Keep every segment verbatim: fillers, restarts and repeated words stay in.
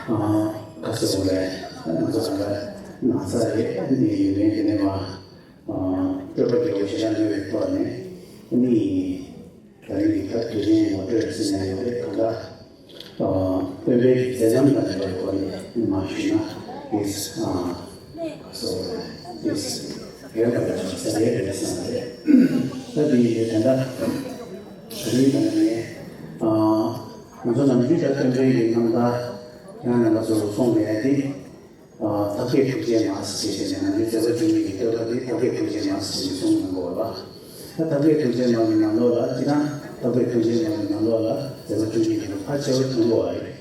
ཨ། ཁ་སེ་བོ་ལས་ང་ཚོ་ག་ལ་ན་ཚ་རེད་ནི་ཡིན་མིན་དེ་ནས་མ། ཨ། སྤྲོས་པ་རྒྱལ་པོ་ཞེ་དྲག་མེད་པའི་ཐོག་ནས་ནི། ད་རིང་གི་ད་དུས་ཆེན་ངོ་སྤྲོད་ཟེར་ན་ཡོད་རེད་གང་ལྟར། ཨ། སྟོན་པའི་མཛད་རྣམ་དང་འབྲེལ་བའི་སྐོར་ནས་མ་ཞུས་ན། ཨིས། ཨ། སོ། ཨིས། ཡོད་པ་ལ་ས་རེད་རེད་བསམ་པ་རེད། ད་དེ་ཡི་དོན་དག་ད་རིང་དང་ནས། ཨ། ང་ཚོ་ནམ་རྒྱུན་ད་སྟོན་པའི་གི་རྣམ་ཐར་ཡང་རྣམ་པ་ཚོར་གསུངས་པའི་དེ། ཨ། ཐབས་མཁས་ཐུགས་རྗེ་མ་ཟེར་བྱས་ནས་ང་ཚོའི་མཛད་པ་བཅུ་གཉིས་ཀྱི་བསྟོད་པ་འདི་ཐབས་མཁས་ཐུགས་རྗེ་མ་ཟེར་བྱས་ནས་གསུངས་ཡོང་གི་ཡོད་པ། ད་ཐབས་མཁས་ཐུགས་རྗེ་མ་གི་ནང་ལོགས་ལ་སྤྱིར་བཏང་ཐབས་མཁས་ཐུགས་རྗེ་མ་གི་ནང་ལོགས་ལ་མཛད་པ་བཅུ་གཉིས་ཀྱི་ནང་ཕལ་ཆེ་བ་མཐོང་གི་ཡོད་རེད།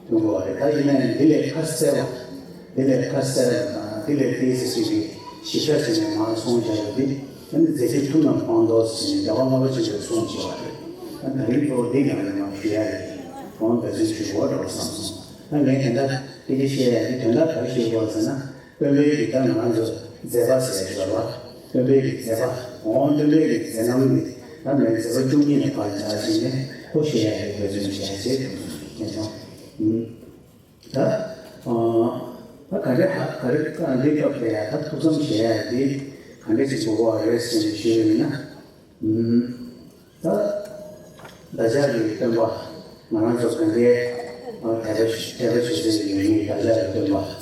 མཐོང་གི་ཡོད་རེད། ད་ཡིན་ན་ཡང་འདི་ལས་ཁ་གསལ་བ། འདི་ལས་ཁ་གསལ་བ་དང་འདི་ལས་ཏོག་ཙམ་ཞིག་གི་ཞིབ་ཆ་བྱས་ནས་མར་གསུངས་བཞག་ཡོད་འདི། ད་ནི་མཛད་རྗེས་ཐུབ་རྣམས་སྤངས་རྟོགས་ཟེར་ནས་ཟླ་བ་ལྔ་པ་ཅིག་ལ་གསུངས་བྱས་པ་རེད། ད་ད་རིང་གཙོ་བོ་འདི་ནང་ལ་མར་ཞུ་ཡ་རེད། གོང་འབད་བརྩོན་ཞུ་དགོས་འདྲ་བ་བསམ་སོང་། ད་ངས་དེ་འདྲ་སྐད་ཆ་བཤད་ཡ་དེ་དོན་དག་ག་རེ་བཤད་དགོས་ཟེར་ན། སྟོན་པའི་གི་ད་ང་རང་ཚོ་མཛད་པ་ཟེར་ཡ་ཞིག་ལ་བ། སྟོན་པའི་གི་མཛད་པ། འོང་སྟོན་པའི་གི་མཛད་རྣམ་གི་ད་མེད་མཛད་པ་བཅུ་གཉིས་ལ་ཕར་སྦྱར་བྱས་ནས་ཁོ་བཤད་ཡ་དེ་འབད་བརྩོན་བྱས་བྱས་དེ་ཚོ་མཁྱེན་སོང་། ད་ཨ་ད་ག་རེ་ཧ་ག་རེ་ཀ་འདི་སྐབས་དེ་ཡ་ད་ཐུགས་བསམ་བཞེས་ཡ་དེ་ག་འདྲ་ཞིག་དགོས་པ་རེད་ཟེར་ནས་ཞུས་ཡོད་ན། ད་བདག་ཅག་གི་སྟོན་པ་ང་རང་ཚོ་གང་གའི་དད་པ་དད་པ་ཆོས་ཚུལ་ཡོད་མཁན་བདག་ཅག་གི་སྟོན་པ།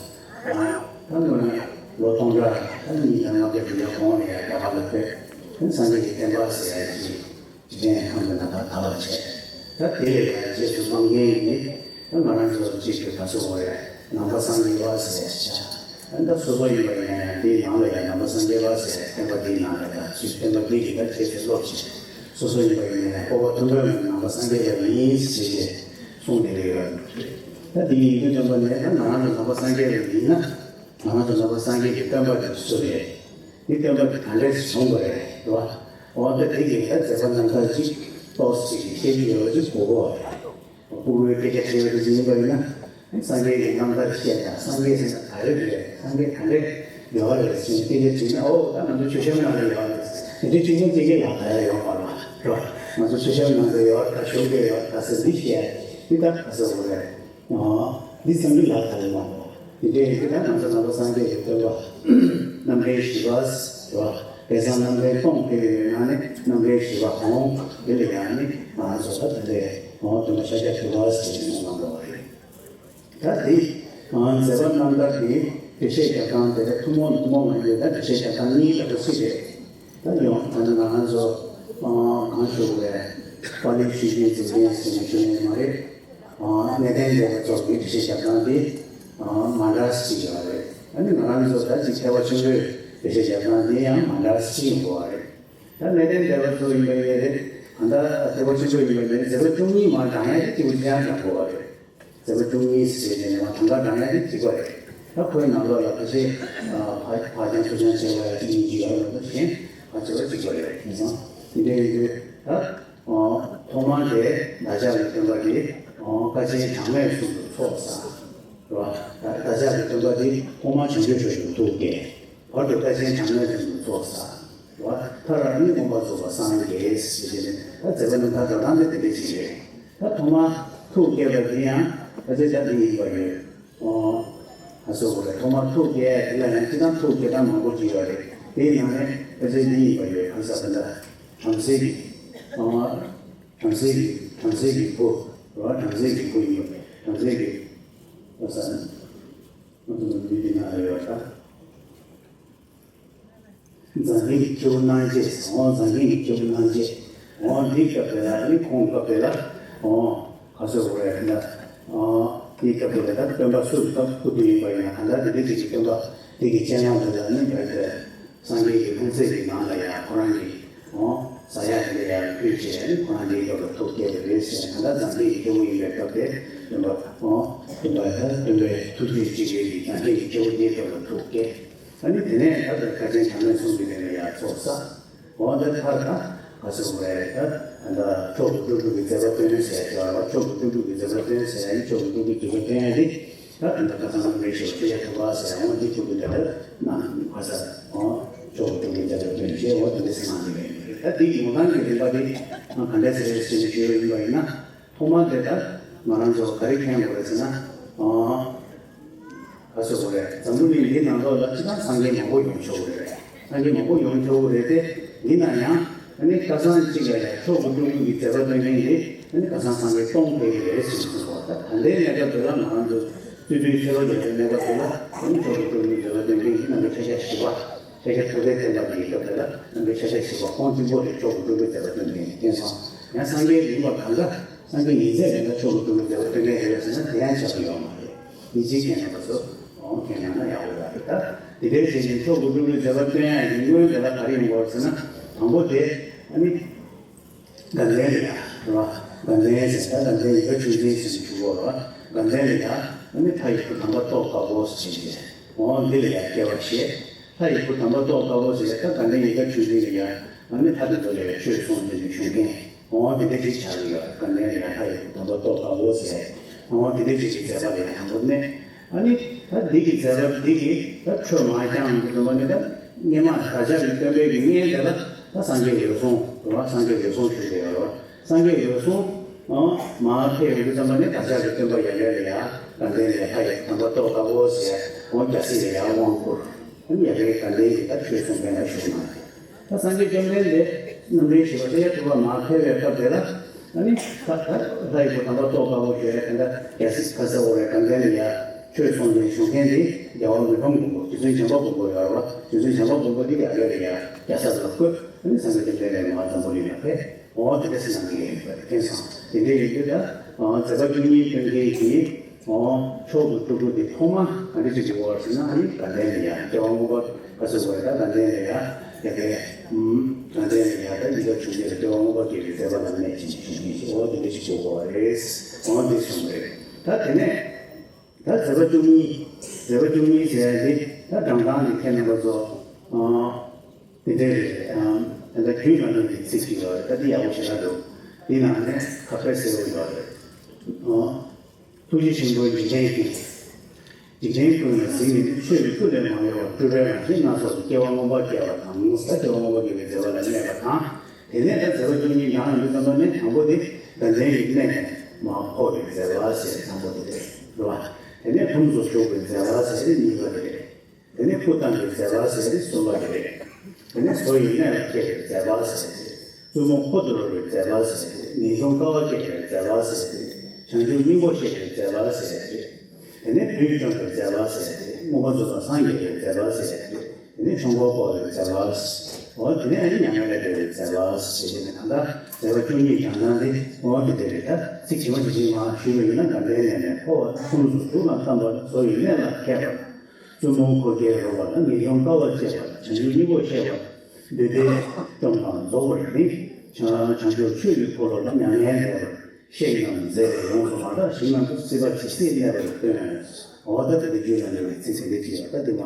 ད་ངོས་ནས་ལོ་སྟོང་ཕྲག་ད་གཉིས་དང་ལྔ་བརྒྱ་དྲུག་བརྒྱ་གོང་ལ་ཡང་རྒྱ་གར་ལ་ཕེབས། སངས་རྒྱས་ཀྱི་བསྟན་པ་ཟེར་ཡ་ཅིག་འཇིག་རྟེན་ཁམས་ཀྱི་ནང་ལ་དར་བར་བྱས། ད་དེ་ལས་ཀྱང་རྗེས་སུ་བཟུང་མཁན་ཡིན་ནི་ད་ང་རང་ཚོ་གཅིག་གི་ད་སོ་བོ་རེད། ནང་པ་སངས་རྒྱས་པ་ཟེར་ཡ་ཅིག་ད་སོ་སོ་ཡིན་པ་ཡིན་ན་ཡང་དེའི་ནང་ལ་ཡང་ནང་པ་སངས་རྒྱས་པ་ཟེར་བསྟན་པ་འདིའི་ནང་ལ་ཡང་ཚུལ་བསྟན་པ་འདི་ཡི་ད་རྗེས་སུ་སློབ་ཅིང་སོ་སོ་ཡིན་པ་ཡིན་ན་ཡང་སྤོབས་པ་མཐོན་པོས་ནང་པ་སངས་རྒྱས་པ་ཡིན་ཟེར་ཞེས་གསུངས་ཏེ་ཡོད། ད་འདི་ཡིན་དུས་སྟོན་པ་ནས་ད་ང་རང་ཚོ་ནང་པ་སངས་རྒྱས་པ་ཡིན་ན་ང་རང་ཚོ་ནང་པ་སངས་རྒྱས་ཀྱི་བསྟན་པ་འདི་སུ་རེད། འདི་བསྟན་པ་འདི་ག་འདྲས་བྱུང་བ་རེད་དོ། འོ་ད་དེ་གི་ད་མཛད་པ་རྣམ་ཐར་ཅིག་ཏོག་ཙམ་ཅིག་བཤད་རྒྱུ་ཡོད་པ་ཅིག་དགོས་གོ། ཕྲུ་གུའི་སྐད་ཆ་དྲིས་པ་དེ་ཡིན་པ་ཡིན་ན། སངས་རྒྱས་ཀྱི་རྣམ་ཐར་བཤད་དང་སངས་རྒྱས་ཟེར་ན་ག་རེ་རེད། སངས་རྒྱས་ག་འདྲས་ཡོད་རེད་ཟེར་ནས་སྐད་ཆ་དྲིས་ན། ཨོ་ད་ང་ཚོ་མཆོད་བཤམས་ནང་ལ་ཡོད་རེད། དེ་འདྲའི་ཅི་མོ་ཅི་གི་ལག་ཁ་ཡ་ཡོད་མ་རེད་བ། ང་ཚོ་མཆོད་བཤམས་ནང་ལ་ཡོད་ད་ཞོགས་ཀས་ཡོད་ད་ཟེར་འདི་བཤད་འདི་ད་ག་ཟེར་དགོས་རེད། ཨོ་འདི་སངས་རྒྱས་ལག་ཁ་ལ་མ་རེད། དེ་འདྲའི་ཡིན་གྱི་ད་ང་ཚོ་ནང་པ་སངས་རྒྱས་ཀྱི་སྟོན་པ་རྣམ་འདྲེན་བཞི་པ་ཟེར་བ་དཔེ་བཟང་རྣམ་འདྲེན་སྟོང་ཕེབས་ཡོད་ན་ནི་རྣམ་འདྲེན་བཞི་པ་འོང་དེ་ལ་ཡང་ནི་ང་ཚོ་ད་དེ་འདྲའི་འོང་དུ་མ་ཤཱཀྱ་ཐུབ་པ་ཟེར་ནས་གསུངས་གནང་འདུག་བ་རེད། ད་དེ་ང་མཛད་པ་རྣམ་ཐར་དེ་འགྲེལ་བཤད་རྒྱབ་སྟངས་དེ་ཐུན་མོང་ཐུན་མོང་མ་ཡིན་པའི་ད་འགྲེལ་བཤད་རྒྱབ་སྟངས་གཉིས་ལ་ད་ཚིག་རེད། ད་ཡང་ད་ནི་ང་ཚོ་གང་ཞུ་དགོས་རེད། པཱ་ལིའི་ཆོས་བརྒྱུད་འཛིན་མཁན་ཟེར་ནས་ཞུ་ནས་མ་རེད། གནས་བརྟན་སྡེ་པ་ཚོ་གི་འགྲེལ་བཤད་རྒྱབ་སྟངས་དེ་མ་འདྲ་ཞིག་ཡོད་རེད། ཨ་ནི་ང་རང་ཚོ་ད་ཅིག་ཐེག་པ་ཆེན་པོའི་འགྲེལ་བཤད་རྒྱབ་སྟངས་དེ་ཡང་མ་འདྲ་ཞིག་ཡིན་དགོས་པ་རེད། ད་གནས་བརྟན་སྡེ་པ་ཚོ་ཡིན་པ་ཡིན་རེད། གང་ལྟར་ཐེག་པ་ཆེན་པོ་ཡིན་པ་ཡིན་རེད། མཛད་པ་བཅུ་གཉིས་མར་བགྲང་ཡ་དེ་སྐྱེས་བུ་ཚེ་དབང་བགྲང་དགོས་པ་རེད། མཛད་པ་བཅུ་གཉིས་ཟེར་ནས་མ་གྲངས་ཀ་བགྲང་ཡ་དེ་གཅིག་པ་རེད། ད་ཁོའི་ནང་ལོགས་ལ་ཕལ་ཆེར་ཕ་ཕ་རྒྱང་ཚུལ་རྒྱང་བྱས་པ་ཡ་གཅིག་གཉིས་གཅིག་ཡོད་རེད། ད་གཞན་ཕལ་ཆེ་བ་གཅིག་པ་རེད། དེང་སང་དེ་འདྲ་ཡིན་དུས་ད། ཨོ། ཐོག་མར་དེ་བདག་ཅག་གི་སྟོན་པ་དེ་ཨོ་དཀའ་ཆེན་གྲངས་མེད་གསུམ་དུ་ཚོགས་བསགས། རེད་བ། ད་བདག་ཅག་གི་སྟོན་པ་དེ་ཐོག་མར་བྱང་ཆུབ་མཆོག་ཏུ་ཐུགས་བསྐྱེད། བར་དུ་དཀའ་ཆེན་གྲངས་མེད་གསུམ་དུ་ཚོགས་བསགས། རེད་བ། མཐར་ཨ་ནི་མངོན་པར་རྫོགས་པར་སངས་རྒྱས་ཟེར་བྱས་ནས་ད་མཛད་པ་རྣམ་ཐར་སྒྲོག་སྟངས་དེ་དེ་འདྲ་ཞིག་རེད། ད་ཐོག་མར་ཐུགས་བསྐྱེད་པ་དེ་ཡང་ཨ་ཙི་ད་དེ་ཡིན་པ་ཡོད། ཨོ། ཨ་སོ་གོ་རེད། ཐོག་མར་ཐུགས་བསྐྱེད་དེ་ལ་ཡང་སྤྱིར་བཏང་ཐུགས་བསྐྱེད་སྟངས་མང་པོ་ཅིག་ཡོད་རེད། དེའི་ནང་ནས་ཨ་ཙི་འདི་ཡིན་པ་ཡོད། གང་ཟག་དེ་འདྲ་བྲམ་ཟེ་གི། ཨོ། བྲམ་ཟེ་གི་བྲམ་ཟེ་གི་བུ། རེད་བ། བྲམ་ཟེ་གི་བུ་ཡིན་པ་བྲམ་ཟེ་གི། ཨོ་ས། ང་ཚོ་མི་འདི་ནང་ལ་ཡོད་ད། མཛངས་ཤིང་གི་ཁྱེའུ་སྣང་བྱེད་ཟེར། འོ་མཛངས་ཤིང་གི་ཁྱེའུ་སྣང་བྱེད། འོ་འདི་སྐབས་དེ་ལ་ནི་ཁོང་སྐབས་དེ་ལ་འོ་ག་ཚོད་དགོས་རེད་ད། འོ་འདི་སྐབས་དེ་ལ་ད་སྟོན་པ་སུ་སྐབས་སྐུ་དུས་ཡིན་པ་ཡིན་ན་གང་ལྟར་དེ་འདྲ་ཅིག་གི་སྟོན་པ་དེ་གི་སྤྱན་སྔར་དེ་ལ་ནི་བར་དེ་སངས་རྒྱས་ཀྱི་ལྷུང་བཟེད་ཀྱི་ནང་ལ་ཡང་ཁོ་རང་གི་འོ་ཟ་ཡག་དེ་ལ་ཡང་ཕུལ་བྱས་ནི་ཁོ་རང་འདིའི་སྐབས་ལ་ཐུགས་བསྐྱེད་པ་རེད་ཟེར་ནས་གང་ལྟར་མཛངས་ཤིང་གི་ཁྱེའུ་ཡིན་པའི་སྐབས་དེ་སྟོན་པ་འོ་སྟོན་པ་ད་སྟོན་པའི་ཐུགས་རྗེ་ཅི་འགྲིག་གིས་མཛངས་ཤིང་གི་ཁྱེའུ་འདིའི་སྐབས་ལ་ཐུགས་བསྐྱེད། ཨ་ནི་དེ་ནས་ད་ལྟ་དཀའ་ཆེན་གྲངས་མེད་གསུམ་གྱི་སྟེང་ལ་ཡར་ཚོགས་བསགས། འོ་འདི་མཐར་ད་ག་ཚོད་དགོས་རེད་ད། ད་མཆོག་གི་སྤྲུལ་སྐུ་གི་མཛད་པ་སྟོན་ཟེར་ཡ་ཅིག་ཡོད་རེད་བ། མཆོག་གི་སྤྲུལ་སྐུ་གི་མཛད་པ་སྟོན་ཟེར་ཡ་ཡིན། མཆོག་གི་སྤྲུལ་སྐུའི་མཛད་པ་སྟོན་ཡ་དེ་ད་ད་ལྟ་ཁ་སང་རྣམ་འདྲེན་ཞེས་པ་ཤཱཀྱ་ཐུབ་པ་ཟེར་ཡ་འོ་འདི་སྤྲུལ་སྐུ་དེ་ལྟར་གནང་ག་ས། འོ་མཆོག་གི་སྤྲུལ་སྐུའི་མཛད་པ་སྟོན་ཞེས་འོ་དེ་འདྲ་ཟེར་གནང་གི་ཡོད་རེད། ད་འདི་ཡོང་སྟངས་ཀྱི་རིམ་པ་དེ་ང་ག་འདྲ་ཟེར་རེད་ཟེར་ནས་ཞུས་པ་ཡིན་པ་ཡིན་ན། ཐོག་མར་དེ་ལྟར་ང་རང་ཚོ་ག་རེ་མཁྱེན་དགོས་རེད་ཟེར་ན། ཨོ། ཟེར་བ་རེད། འཛམ་བུ་གླིང་འདི་ནང་ལོགས་ལ་སྤྱིར་བཏང་སངས་རྒྱས་མང་པོ་ཡོང་ཆོག་གི་རེད། སངས་རྒྱས་མང་པོ་ཡོང་ཆོག་གི་རེད་དེ། ཡིན་ན་ཡང་ཨ་ནི་ཁ་སང་གཅིག་ལ་ཡང་མཆོག་གི་སྤྲུལ་སྐུ་གི་མཛད་པ་སྟོན་མཁན་དེ་ཨ་ནི་ཁ་སང་སངས་རྒྱས་སྟོང་ཕེབས་ཀྱི་རེད་ཟེར་གསུངས་པ། ད་ད་ལྟའི་གནས་སྐབས་དེ་ལ་ང་རང་ཚོ་སྤྱི་འཐུས་ཆོས་ལོ་རྒྱལ་བའི་གནས་སྐབས་དེ་ལ་ཨ་ནི་མཆོག་གི་སྤྲུལ་སྐུ་མཛད་པ་སྟོན་མཁན་གྱི་རྣམ་པའི་ཆ་ཤས་བཞི་པ། ཤཱཀྱ་ཐུབ་པའི་བསྟན་པ་འདིའི་སྐབས་དེ་ལ་རྣམ་པའི་ཆ་ཤས་བཞི་པ་ཁོང་གཅིག་པོ་རེད། མཆོག་གི་སྤྲུལ་སྐུ་མཛད་པ་སྟོན་མཁན་གྱི་རྐྱེན་སོང་། ཡང་སངས་རྒྱས་ཡིན་པ་གང་ག་སངས་རྒྱས་ཡིན་ཚད་ལས་ཀ་མཆོག་གི་སྤྲུལ་སྐུ་མཛད་པ་སྟོན་མཁན་རེད་ཟེར་ན་དེ་ཡང་ཆགས་ཀྱི་ཡོད་མ་རེད། ཡིན་གཅིག་མཁྱེན་ནས་པ་ཚོ་འོང་མཁྱེན་ཡོང་ན་ཡག་པོ་ཡོད་རེད། ད་དེ་འདྲའི་བྱས་ནས་མཆོག་གི་སྤྲུལ་སྐུའི་མཛད་པ་སྟོན་ཡ་ཡིན་སྔོན་དེ་ལ་ག་རེ་ཡིན་དགོས་ཟེར་ན། དང་པོ་དེ་ཨ་ནི་དགའ་ལྡན་རེད་ཡ། རེད་བ། དགའ་ལྡན་ཟེར་ད་དགའ་ལྡན་ཡིད་དགའ་ཆོས་འཛིན་ཟེར་ཞུ་གོ་རེད་བ། དགའ་ལྡན་རེད་ཡ། ཨ་ནི་ལྷ་ཡི་བུ་དམ་པ་ཏོག་དཀར་པོ་ཟེར་བྱས་འོང་འདི་ལ་ཡ་སྐྱེ་བ་བཞེས། ལྷ་ཡི་བུ་དམ་པ་ཏོག་དཀར་པོ་ཟེར་ད་དགའ་ལྡན་ཡིད་དགའ་ཆོས་འཛིན་ལ་ཡ། ཨ་ནི་ལྷ་དེ་ཚོ་ལ་ཡ་ཆོས་གསུང་འདི་ནས་བྱུང་མཁན། འོ་དེ་འདྲ་ཅིག་ཆགས་ཀྱི་ཡོད། དགའ་ལྡན་ལ་ཡ་ལྷ་ཡི་བུ་དམ་པ་ཏོག་དཀར་པོ་ཟེར། འོ་དེ་འདྲ་ཅིག་གི་མཛད་པ་ལ་ཡ་དང་པོ་ནས། ཨ་ནི་ད་འདི་གི་མཛད་པ་འདི་གི་ད་ཁྲོད་མ་རྐྱང་གི་སྟོན་པ་ནི་ད་སྔས་མ་བདག་ཅག་གི་སྟོན་པའི་གི་སྔས་དེ་ལ་ད་སངས་རྒྱས་འོད་སྲུང་རེད་བ། སངས་རྒྱས་འོད་སྲུང་ཞུ་བ་ཡོད་རེད་བ། སངས་རྒྱས་འོད་སྲུང་ཨ་མར་ཕེབས་ཡོང་དུས་ཙམ་པ་ནི་བདག་ཅག་གི་སྟོན་པ་ཡ་ལེ་ལ་ཡ་དགའ་ལྡན་ལ་ཡ་ལྷ་ཡི་བུ་དམ་པ་ཏོག་དཀར་པོ་ཟེར། འོ་རྒྱལ་སྲིད་ལ་ཡ་དབང་བསྐུར། ཨ་ནི་ཡ་ལེ་དགའ་ལྡན་གྱི་ད་ཆོས་གསུང་མཁན་ལ་ཞུགས་གནང་། ད་སངས་རྒྱས་བཅོམ་ལྡན་འདས་རྣམ་འདྲེན་བཞི་པ་ཤཱཀྱ་ཐུབ་པ་མར་ཕེབས་པའི་སྐབས་དེ་ལ་ཨ་ནི་ད་ད་ལྷ་ཡི་བུ་དམ་པ་ཏོག་དཀར་པོ་ཞེས་པའི་དེ་འདྲ་རྒྱལ་སྲིད་ཁ་ས་འོ་རེ་དགའ་ལྡན་ལ་ཡ་ཆོས་གསུང་མཁན་བྱུང་མཁན་དེ་རྒྱལ་བ་མི་ཕམ་མགོན་པོ། རྗེ་བཙུན་བྱམས་པ་མགོན་པོ་ཡོད་རེད་བ། རྗེ་བཙུན་བྱམས་པ་མགོན་པོ་དེ་ཡ་ལེ་ལ་ཡ་རྒྱལ་ས་ལ་བསྐོས། ཨ་ནི་སངས་རྒྱས་བཅོམ་ལྡན་འདས་མར་འཛམ་བུ་གླིང་ལ་ཕེབས། འོ་དེ་འདྲ་ཟེར་གནང་གི་ཡོད་པ་དེ་མཁྱེན་སོང་། དེ་འདྲ་ཡིན་དུས་ད་མཛད་པ་བཅུ་གཉིས་སྟོན་མཁན་གྱི་ཨོ། མཆོག་གི་སྤྲུལ་སྐུ་དེ་ཐོག་མ་ག་འདྲ་ཅིག་ཡོད་པ་ཟེར་ན། ཨ་ནི་དགའ་ལྡན་ལ་ཡ་སྐྱེ་བ་སྔོན་པ་ག་ཚོད་དགོས་རེད། ད་དགའ་ལྡན་ལ་ཡ་ཡ་གའི་ཨུམ་དགའ་ལྡན་ལ་ཡ་ད་ཡིད་དགའ་ཆོས་འཛིན་ལ་སྐྱེ་བ་སྔོན་པ་སྐྱེ་བའི་མཛད་པ་ལ་གནས་ཅིག་བྱུང་ཡིན་ཞེས། འོ་དེ་འདྲ་ཅིག་ཡོད་པ་རེད། འོ་འདི་གསུངས་རེད། ད་དེ་ནས་ད་མཛད་པ་བཅུ་གཉིས། མཛད་པ་བཅུ་གཉིས་ཟེར་ཡ་འདི་ད་བགྲང་སྟངས་འདི་ཁྱེད་རྣམ་པ་ཚོ་ཨ་དེ་འདྲ་རེད། ཨ་ད་ལྟ་རྒྱུད་ལ་ནི་འདི་ཚིག་ཅིག་ཡོད་རེད། ད་འདི་ཡག་པོ་ཞེ་དྲག་འདུག་འདི་ནང་ནས་ཁ་ཁ་ཟེར་བ་ཡོད་རེད། ཨ། ཐུགས་རྗེ་ཆེན་པོའི་འཇིག་རྟེན་ཀུན། འཇིག་རྟེན་ཀུན་ལ་གཟིགས་ནས་ཆོས་ཀྱི་སྐུ་ལས་མ་གཡོས་པར་སྤྲུལ་པའི་རང་བཞིན་སྣ་ཚོགས་སུ་སྐྱེ་བ་སྔོན་པ་བསྐྱེད་པ་དང་། ད་སྐྱེ་བ་སྔོན་པ་བསྐྱེད་པའི་མཛད་པ་ལ་གནས་པ་དང་། དེ་ནས་ད་མཛད་པ་བཅུ་གཉིས་ནང་ཡོང་དུས་ཙམ་པ་ནས་དང་པོ་དེ་དགའ་ལྡན་གྱི་གནས་ནས་མར་འཕོ་བའི་མཛད་པ་ཟེར་དང་པོ་དེ་རེད་བ། དེ་ནས་ཕུན་སུམ་ཚོགས་པའི་མཛད་པ་ཟེར་གཉིས་པ་དེ་རེད། དེ་ནས་སྐུ་བལྟམས་པའི་མཛད་པ་ཟེར་ཏེ་གསུམ་པ་རེད། དེ་ནས་བཟོ་ཡི་གནས་ལ་སྐྱེས་པའི་མཛད་པ་ཟེར་ཏེ། བཙུན་མོ་འཁོར་དུ་རོལ་བའི་མཛད་པ་ཟེར་ཏེ། ངེས་འབྱུང་དཀའ་བ་སྤྱད་པའི་མཛད་པ་ཟེར་ཏེ། བྱང་ཆུབ་སྙིང་པོ་བཤད་པའི་མཛད་པ་ཟེར་ཏེ། དེ་ནས་བདུད་བཅོམ་པའི་མཛད་པ་ཟེར་ཏེ། མངོན་པར་རྫོགས་པར་སངས་རྒྱས་པའི་མཛད་པ་ཟེར་ཏེ། དེ་ནས་ཆོམ་པ་བསྐོར་བའི་མཛད་པ་ཟེར། འོ་དེ་ནས་ཨ་ནི་མྱ་ངན་ལས་འདས་པའི་མཛད་པ་ཟེར་ཏེ། ད་ལྟ་མཛད་པ་བཅུ་གཉིས་བགྲང་སྟངས་དེ་འོ་དེ་འདྲ་རེད། ད་ཚིག་ཇི་མ་ཇི་བཞིན་མར་ཞུས་པ་ཡིན་ན། དགའ་ལྡན་གནས་ནས་འཕོ་བ་དང་། ཕུན་སུམ་ཚོགས་པ་བལྟམས་པ་དང་། བཟོ་ཡི་གནས་ལ་མཁས་པ་དང་། བཙུན་མོ་འཁོར་གྱིས་རོལ་བ་དང་། ངེས་འབྱུང་དཀའ་བ་སྤྱད་པ་དང་། བྱང་ཆུབ་སྙིང་པོ་བཤད་པ་དང་། བདུད་སྡེ་བཅོམ་དང་རྫོགས་པར་ནི། བྱང་བྱང་ཆུབ་ཆོས་ཀྱི་འཁོར་ལོ་ལ། མྱ་ངན་འདས་པར་གཤེགས་རྣམས་མཛད་པས། ཡོངས་སུ་མ་དག་ཞིང་རྣམས་སུ། སྲིད་པ་ཇི་སྲིད་གནས་པར་སྟོན། འོ་ད་དེ་འདྲ་རྒྱུད་ལ་འདུས་པའི་ཚིག་དེ་འདྲ་ཅིག་ཡོད། ད་དེ་མ་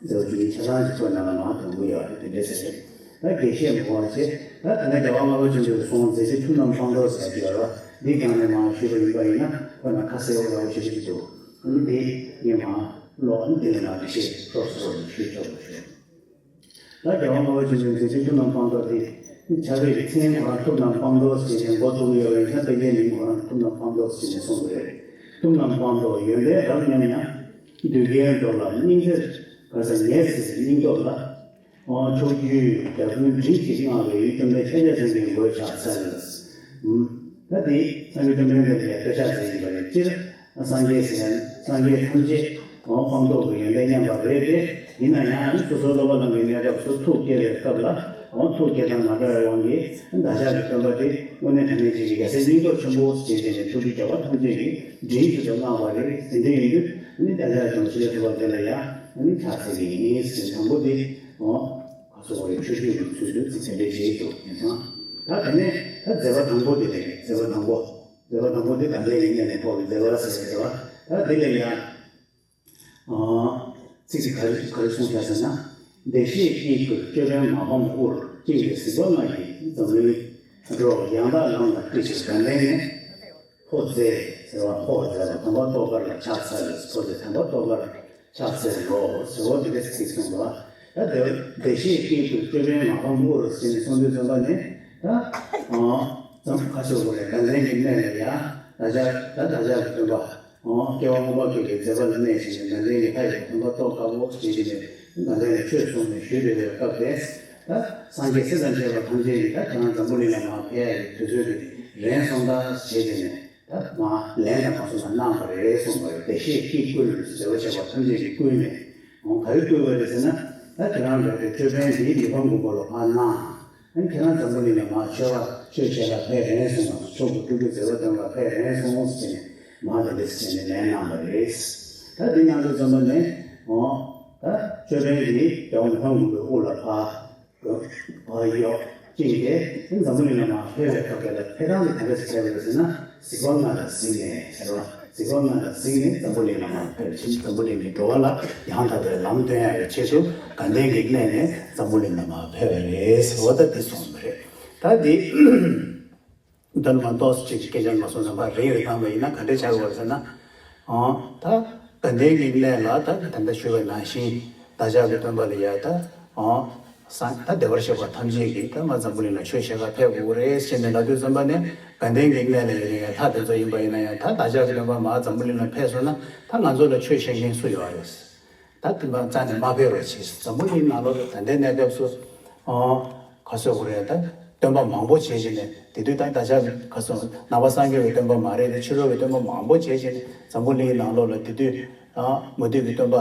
མཛད་པ་བཅུ་གཉིས་ཆ་ཚང་ཞིག་ཐོས་ན་ལ་མ་དང་པོ་ཡོད་རེད། དེ་འདྲ་ཟེར་རེད། ད་དགེ་བཤེས་མི་དགོངས་བྱས། ད་ད་ནི་རྒྱལ་བ་ལྔ་པ་ཆེན་པོའི་གསུང་མཛད་རྗེས་ཐུབ་རྣམས་སྤངས་རྟོགས་ཟེར་གྱི་ཡོད་རེད། འདི་རྒྱང་ནས་མར་ཞུས་པ་ཡིན་པ་ཡིན་ན་ཁོ་ན་ཁ་གསལ་པོ་ཡག་པོ་ཞེ་པོ་ཅིག་འདུག་ཨ་ནི་དེ་ངས་མར་ཀློག་ཨ་ནི་དེ་ལས་མར་དགེ་བཤེས་སོ་སོ་ཞུས་ཆོག་པ་ཞུ། ད་རྒྱལ་བ་ལྔ་པ་ཆེན་པོའི་མཛད་རྗེས་ཐུབ་རྣམས་སྤངས་རྟོགས་དེ། ཕྱག་དཔེ་གི་མཚན་ཁོ་རང་ཐུབ་རྣམས་སྤངས་རྟོགས་ཟེར་ནས་འགོ་བཙུགས་ཡོད་པ་ཡིན་ན། དཔེ་རྒྱན་མིང་ཁོ་རང་ཐུབ་རྣམས་སྤངས་རྟོགས་ཟེར་ནས་གསུངས་པ་རེད། ཐུབ་རྣམས་སྤངས་རྟོགས་ཡོན་ཏན་རབ་མཉམ་ཡང་། གདུལ་དཀའི་འགྲོ་ལ་སྙིང་བརྩེར་ག་ས་ཉེར་འཚེའི་སྙིང་སྟོབས་ལ། ཨོ་ཕྱོགས་བཅུའི་རྒྱལ་ཀུན་དྲིན་གྱིས་བསྔགས་པའི་ཡུལ། བཅོམ་ལྡན་ཤཱཀྱ་སེང་གེའི་མགོས་ཕྱག་འཚལ། ཨུམ། ད་དེ་སངས་རྒྱས་བཅོམ་ལྡན་འདས་ལ་ཡང་མགོས་ཕྱག་འཚལ་ཡིན་པ་རེད། སྤྱིར་སངས་རྒྱས་ཟེར་ཡང་སངས་རྒྱས་ཐམས་ཅད་ཨོ་སྤངས་རྟོགས་ཀྱི་ཡོན་ཏན་མཉམ་པ་རེད་དེ། ཡིན་ན་ཡང་སོ་སོའི་སློབ་པ་རྣམས་ཀྱི་གནས་སྐབས་སུ་ཐུགས་བསྐྱེད་པའི་སྐབས་ལ་ཨོ་ཐུགས་བསྐྱེད་དང་མ་འདྲ་བའི་དབང་གིས་བདག་ཅག་གི་སྟོན་པ་དེ་དངོས་གནས་དྲང་གནས་ཅིག་གི་རྒྱལ་སྲས་སྙིང་སྟོབས་ཆེན་པོ་ཞེས་བྱས་ནས་ཕྱོགས་བཅུའི་རྒྱལ་བ་ཐམས་ཅད་ཀྱིས་དྲིན་གཟོ་བར་བསྔགས་པ་རེད། དེ་འདྲ་ཡིན་དུས་ནི་བདག་ཅག་ཀྱང་ཤཱཀྱ་ཐུབ་པ་དེ་ལ་ཡང་ནི་ཕྱག་འཚལ་གྱི་ཡིན་ཟེར། དང་པོ་དེ་ཨོ། ག་ཚོད་རེ་ཆོས་བརྒྱུད་ཀྱི་ཚུལ་དུ་ཚིག་དེ་འདྲའི་བྱེད་འདུག་ཡིན་ཙང་། ད་དེ་ནས་ད་མཛད་པ་དང་པོ་དེ་རེད། མཛད་པ་དང་པོ། མཛད་པ་དང་པོ་དེ་དགའ་ལྡན་གྱི་གནས་ནས་འཕོ་བའི་མཛད་པ་ཟེར་བ་རེད་བ། ད་དེ་ལ་ཡང་། ཨ། ཚིག་ཅིག་ག་རེ་ག་རེ་གསུངས་བཞག་ཟེར་ན། བདེ་གཤེགས་དཀྱིལ་དུ་ཅོད་པན་མ་ཕམ་དབུར། བཅིངས་པའི་གཟིགས་པ་ལྔ་ཡིས་འཛམ་གླིང་འགྲོ། ཡང་དག་ལམ་ལ་སྤྲུལ་ཕྱིར་དགའ་ལྡན་ནས། འཕོ་མཛད་ཟེར་བ། འཕོ་མཛད་པ་དམ་པ་ཏོག་དཀར་ལ་ཕྱག་འཚལ་ལོ། འཕོ་མཛད་དམ་པ་ཏོག་དཀར་ཕྱག་འཚལ་ལོ་ཟེར་བ་འདི་འདྲ་ཞིག་གསུངས་པ། ད་དེ་བདེ་གཤེགས་དཀྱིལ་དུ་ཅོད་པན་མ་ཕམ་དབུར་ཟེར་ནས་གསུངས་དུས་ཙམ་པ་ནས་ད་ཨ་ཙམ་ཁ་ཤོར་བ་རེད། དགའ་ལྡན་གྱི་གནས་ལ་ཡ་བདག་ཅག་ད་བདག་ཅག་གི་སྟོན་པ་ ཨོ། སྐྱེ་བ་སྔོན་མ་ཁྱོད་ཀྱི་མཛད་པ་ལ་གནས་ཤིང་ནས་དགའ་ལྡན་གྱི་ལྷ་ཡི་སྟོན་པ་ཐོབ་དཀའ་བོ་ཞེས་བྱས་ནས་དགའ་ལྡན་ལ་ཆོས་གསུངས་ནས་ཞུས་པའི་སྐབས་དེ། ད་སངས་རྒྱས་སྲས་དང་བཅས་པ་ཐམས་ཅད་ཀྱིས་ད་ཁྱེད་རང་འཛམ་བུ་གླིང་ལ་མར་ཕེབས་ཡག་གི་དུས་ཚོད་དེ་རན་སོང་ད་ཞེས་བྱས་ནས་ད་མར་ལན་དང་མ་སོང་ན་གནང་བ་རེད་གསུངས་པ་རེད། བདེ་གཤེགས་ཀྱིས་བསྐུལ་ཟེར་བ་བྱས་པ་ཐམས་ཅད་ཀྱིས་བསྐུལ་ནས། ཨོ། ག་རེ་བསྐུལ་བ་རེད་ཟེར་ན། ད་ཁྱེད་རང་འདྲ་བའི་ཅོད་པན་འདི་མི་ཕམ་མགོན་པོ་ལ་ཕར་གནང་། ཨ་ནི་ཁྱེད་རང་འཛམ་བུ་གླིང་ནས་མར་ཆོས་པ་ཆོས་བྱེད་ལ་ཕེབས་རན་སོང་ངམ། མཆོག་ཏུ་སྤྲུལ་སྐུའི་མཛད་པ་སྟོན་པ་ཕེབས་རན་སོང་ཟེར་ནས་མར་དེ་འདྲ་ཟེར་ནས་ལན་གནང་བ་རེད། ད་འདི་གནང་དུས་ཙམ་པ་ནས། ཨོ། ད་ཅོད་པན་འདི་རྒྱལ་བ་མི་ཕམ་མགོན་པོའི་དབུ་ལ་ཕར་ཕར་གཡོགས་བཅིངས་ཏེ། འཛམ་བུ་གླིང་ལ་མར་ཕེབས་པའི་སྐབས་དེ་ལ་ཕེབས་སྟངས་དེ་ག་འདྲ་ཞིག་བྱས་པ་རེད་ཟེར་ན། གཟིགས་པ་ལྔ་ལ་གཟིགས་ནས་ཟེར་བ། གཟིགས་པ་ལྔ་ལ་གཟིགས་ནས་འཛམ་བུ་གླིང་ལ་མར་ཕེབས་ཤིང་། འཛམ་བུ་གླིང་གི་འགྲོ་བ་ལ་ཡང་དག་པའི་ལམ་སྟོན་ཡག་གི་ཆེད་དུ་དགའ་ལྡན་གྱི་གནས་ནས་འཛམ་བུ་གླིང་ལ་མར་ཕེབས་པ་རེད་ཟེར་བ་ད་འདི་གསུངས་པ་རེད། ད་འདི་དོན་མ་གཏོགས་སུ་ཅིག་སྐད་ཆ་མ་གསུངས་ཙམ་པ་རིང་རུ་བཏང་བ་ཡིན་ན་ག་འདྲས་ཆགས་ཀྱི་ཡོད་རེད་ཟེར་ན། ཨོ། ད་དགའ་ལྡན་གྱི་གནས་ལ་ད་ད་ལྟ་ཞུས་པ་ནང་བཞིན་བདག་ཅག་གི་སྟོན་པ་ལ་ཡ་ད། ཨོ། སངས་ད་བདེ་བར་གཤེགས་པ་ཐམས་ཅད་ཀྱིས་ད་མར་འཛམ་བུ་གླིང་ལ་ཆོས་བཤད་ག་ཕེབས་དགོས་རེད་ཟེར་ནས་ལབ་དུས་ཙམ་པ་ནས། དགའ་ལྡན་གྱི་གནས་ལ་ཡོད་མཁན་ལྷ་དེ་ཚོ་ཡིན་པ་ཡིན་ན་ཡང་། ད་བདག་ཅག་གི་སྟོན་པ་མར་འཛམ་བུ་གླིང་ལ་ཕེབས་སོང་ན་ད་ང་ཚོ་ལ་ཆོས་བཤད་མཁན་སུ་ཡོད་རེད། ད་དེ་མ་རྩ་ནས་མ་ཕེབས་རོགས་གྱིས། འཛམ་བུ་གླིང་ནང་ལོགས་ལ་ད་ལྟའི་གནས་སྐབས་སུ། ཨོ། ག་ཟེར་དགོས་རེད། ད་སྟོན་པ་མང་པོ་བྱས་བྱས་ནས། དེ་དུས་ད་བདག་ཅག་གི་ག་ཟེར། ནང་པ་སངས་རྒྱས་པའི་སྟོན་པ་མ་རེད་དེ། ཕྱི་རོལ་པའི་སྟོན་པ་མང་པོ་བྱས་བྱས་ནས་འཛམ་བུ་གླིང་ནང་ལོགས་ལ་དེ་དུས། ཨ། མུ་སྟེགས་ཀྱི་སྟོན་པ།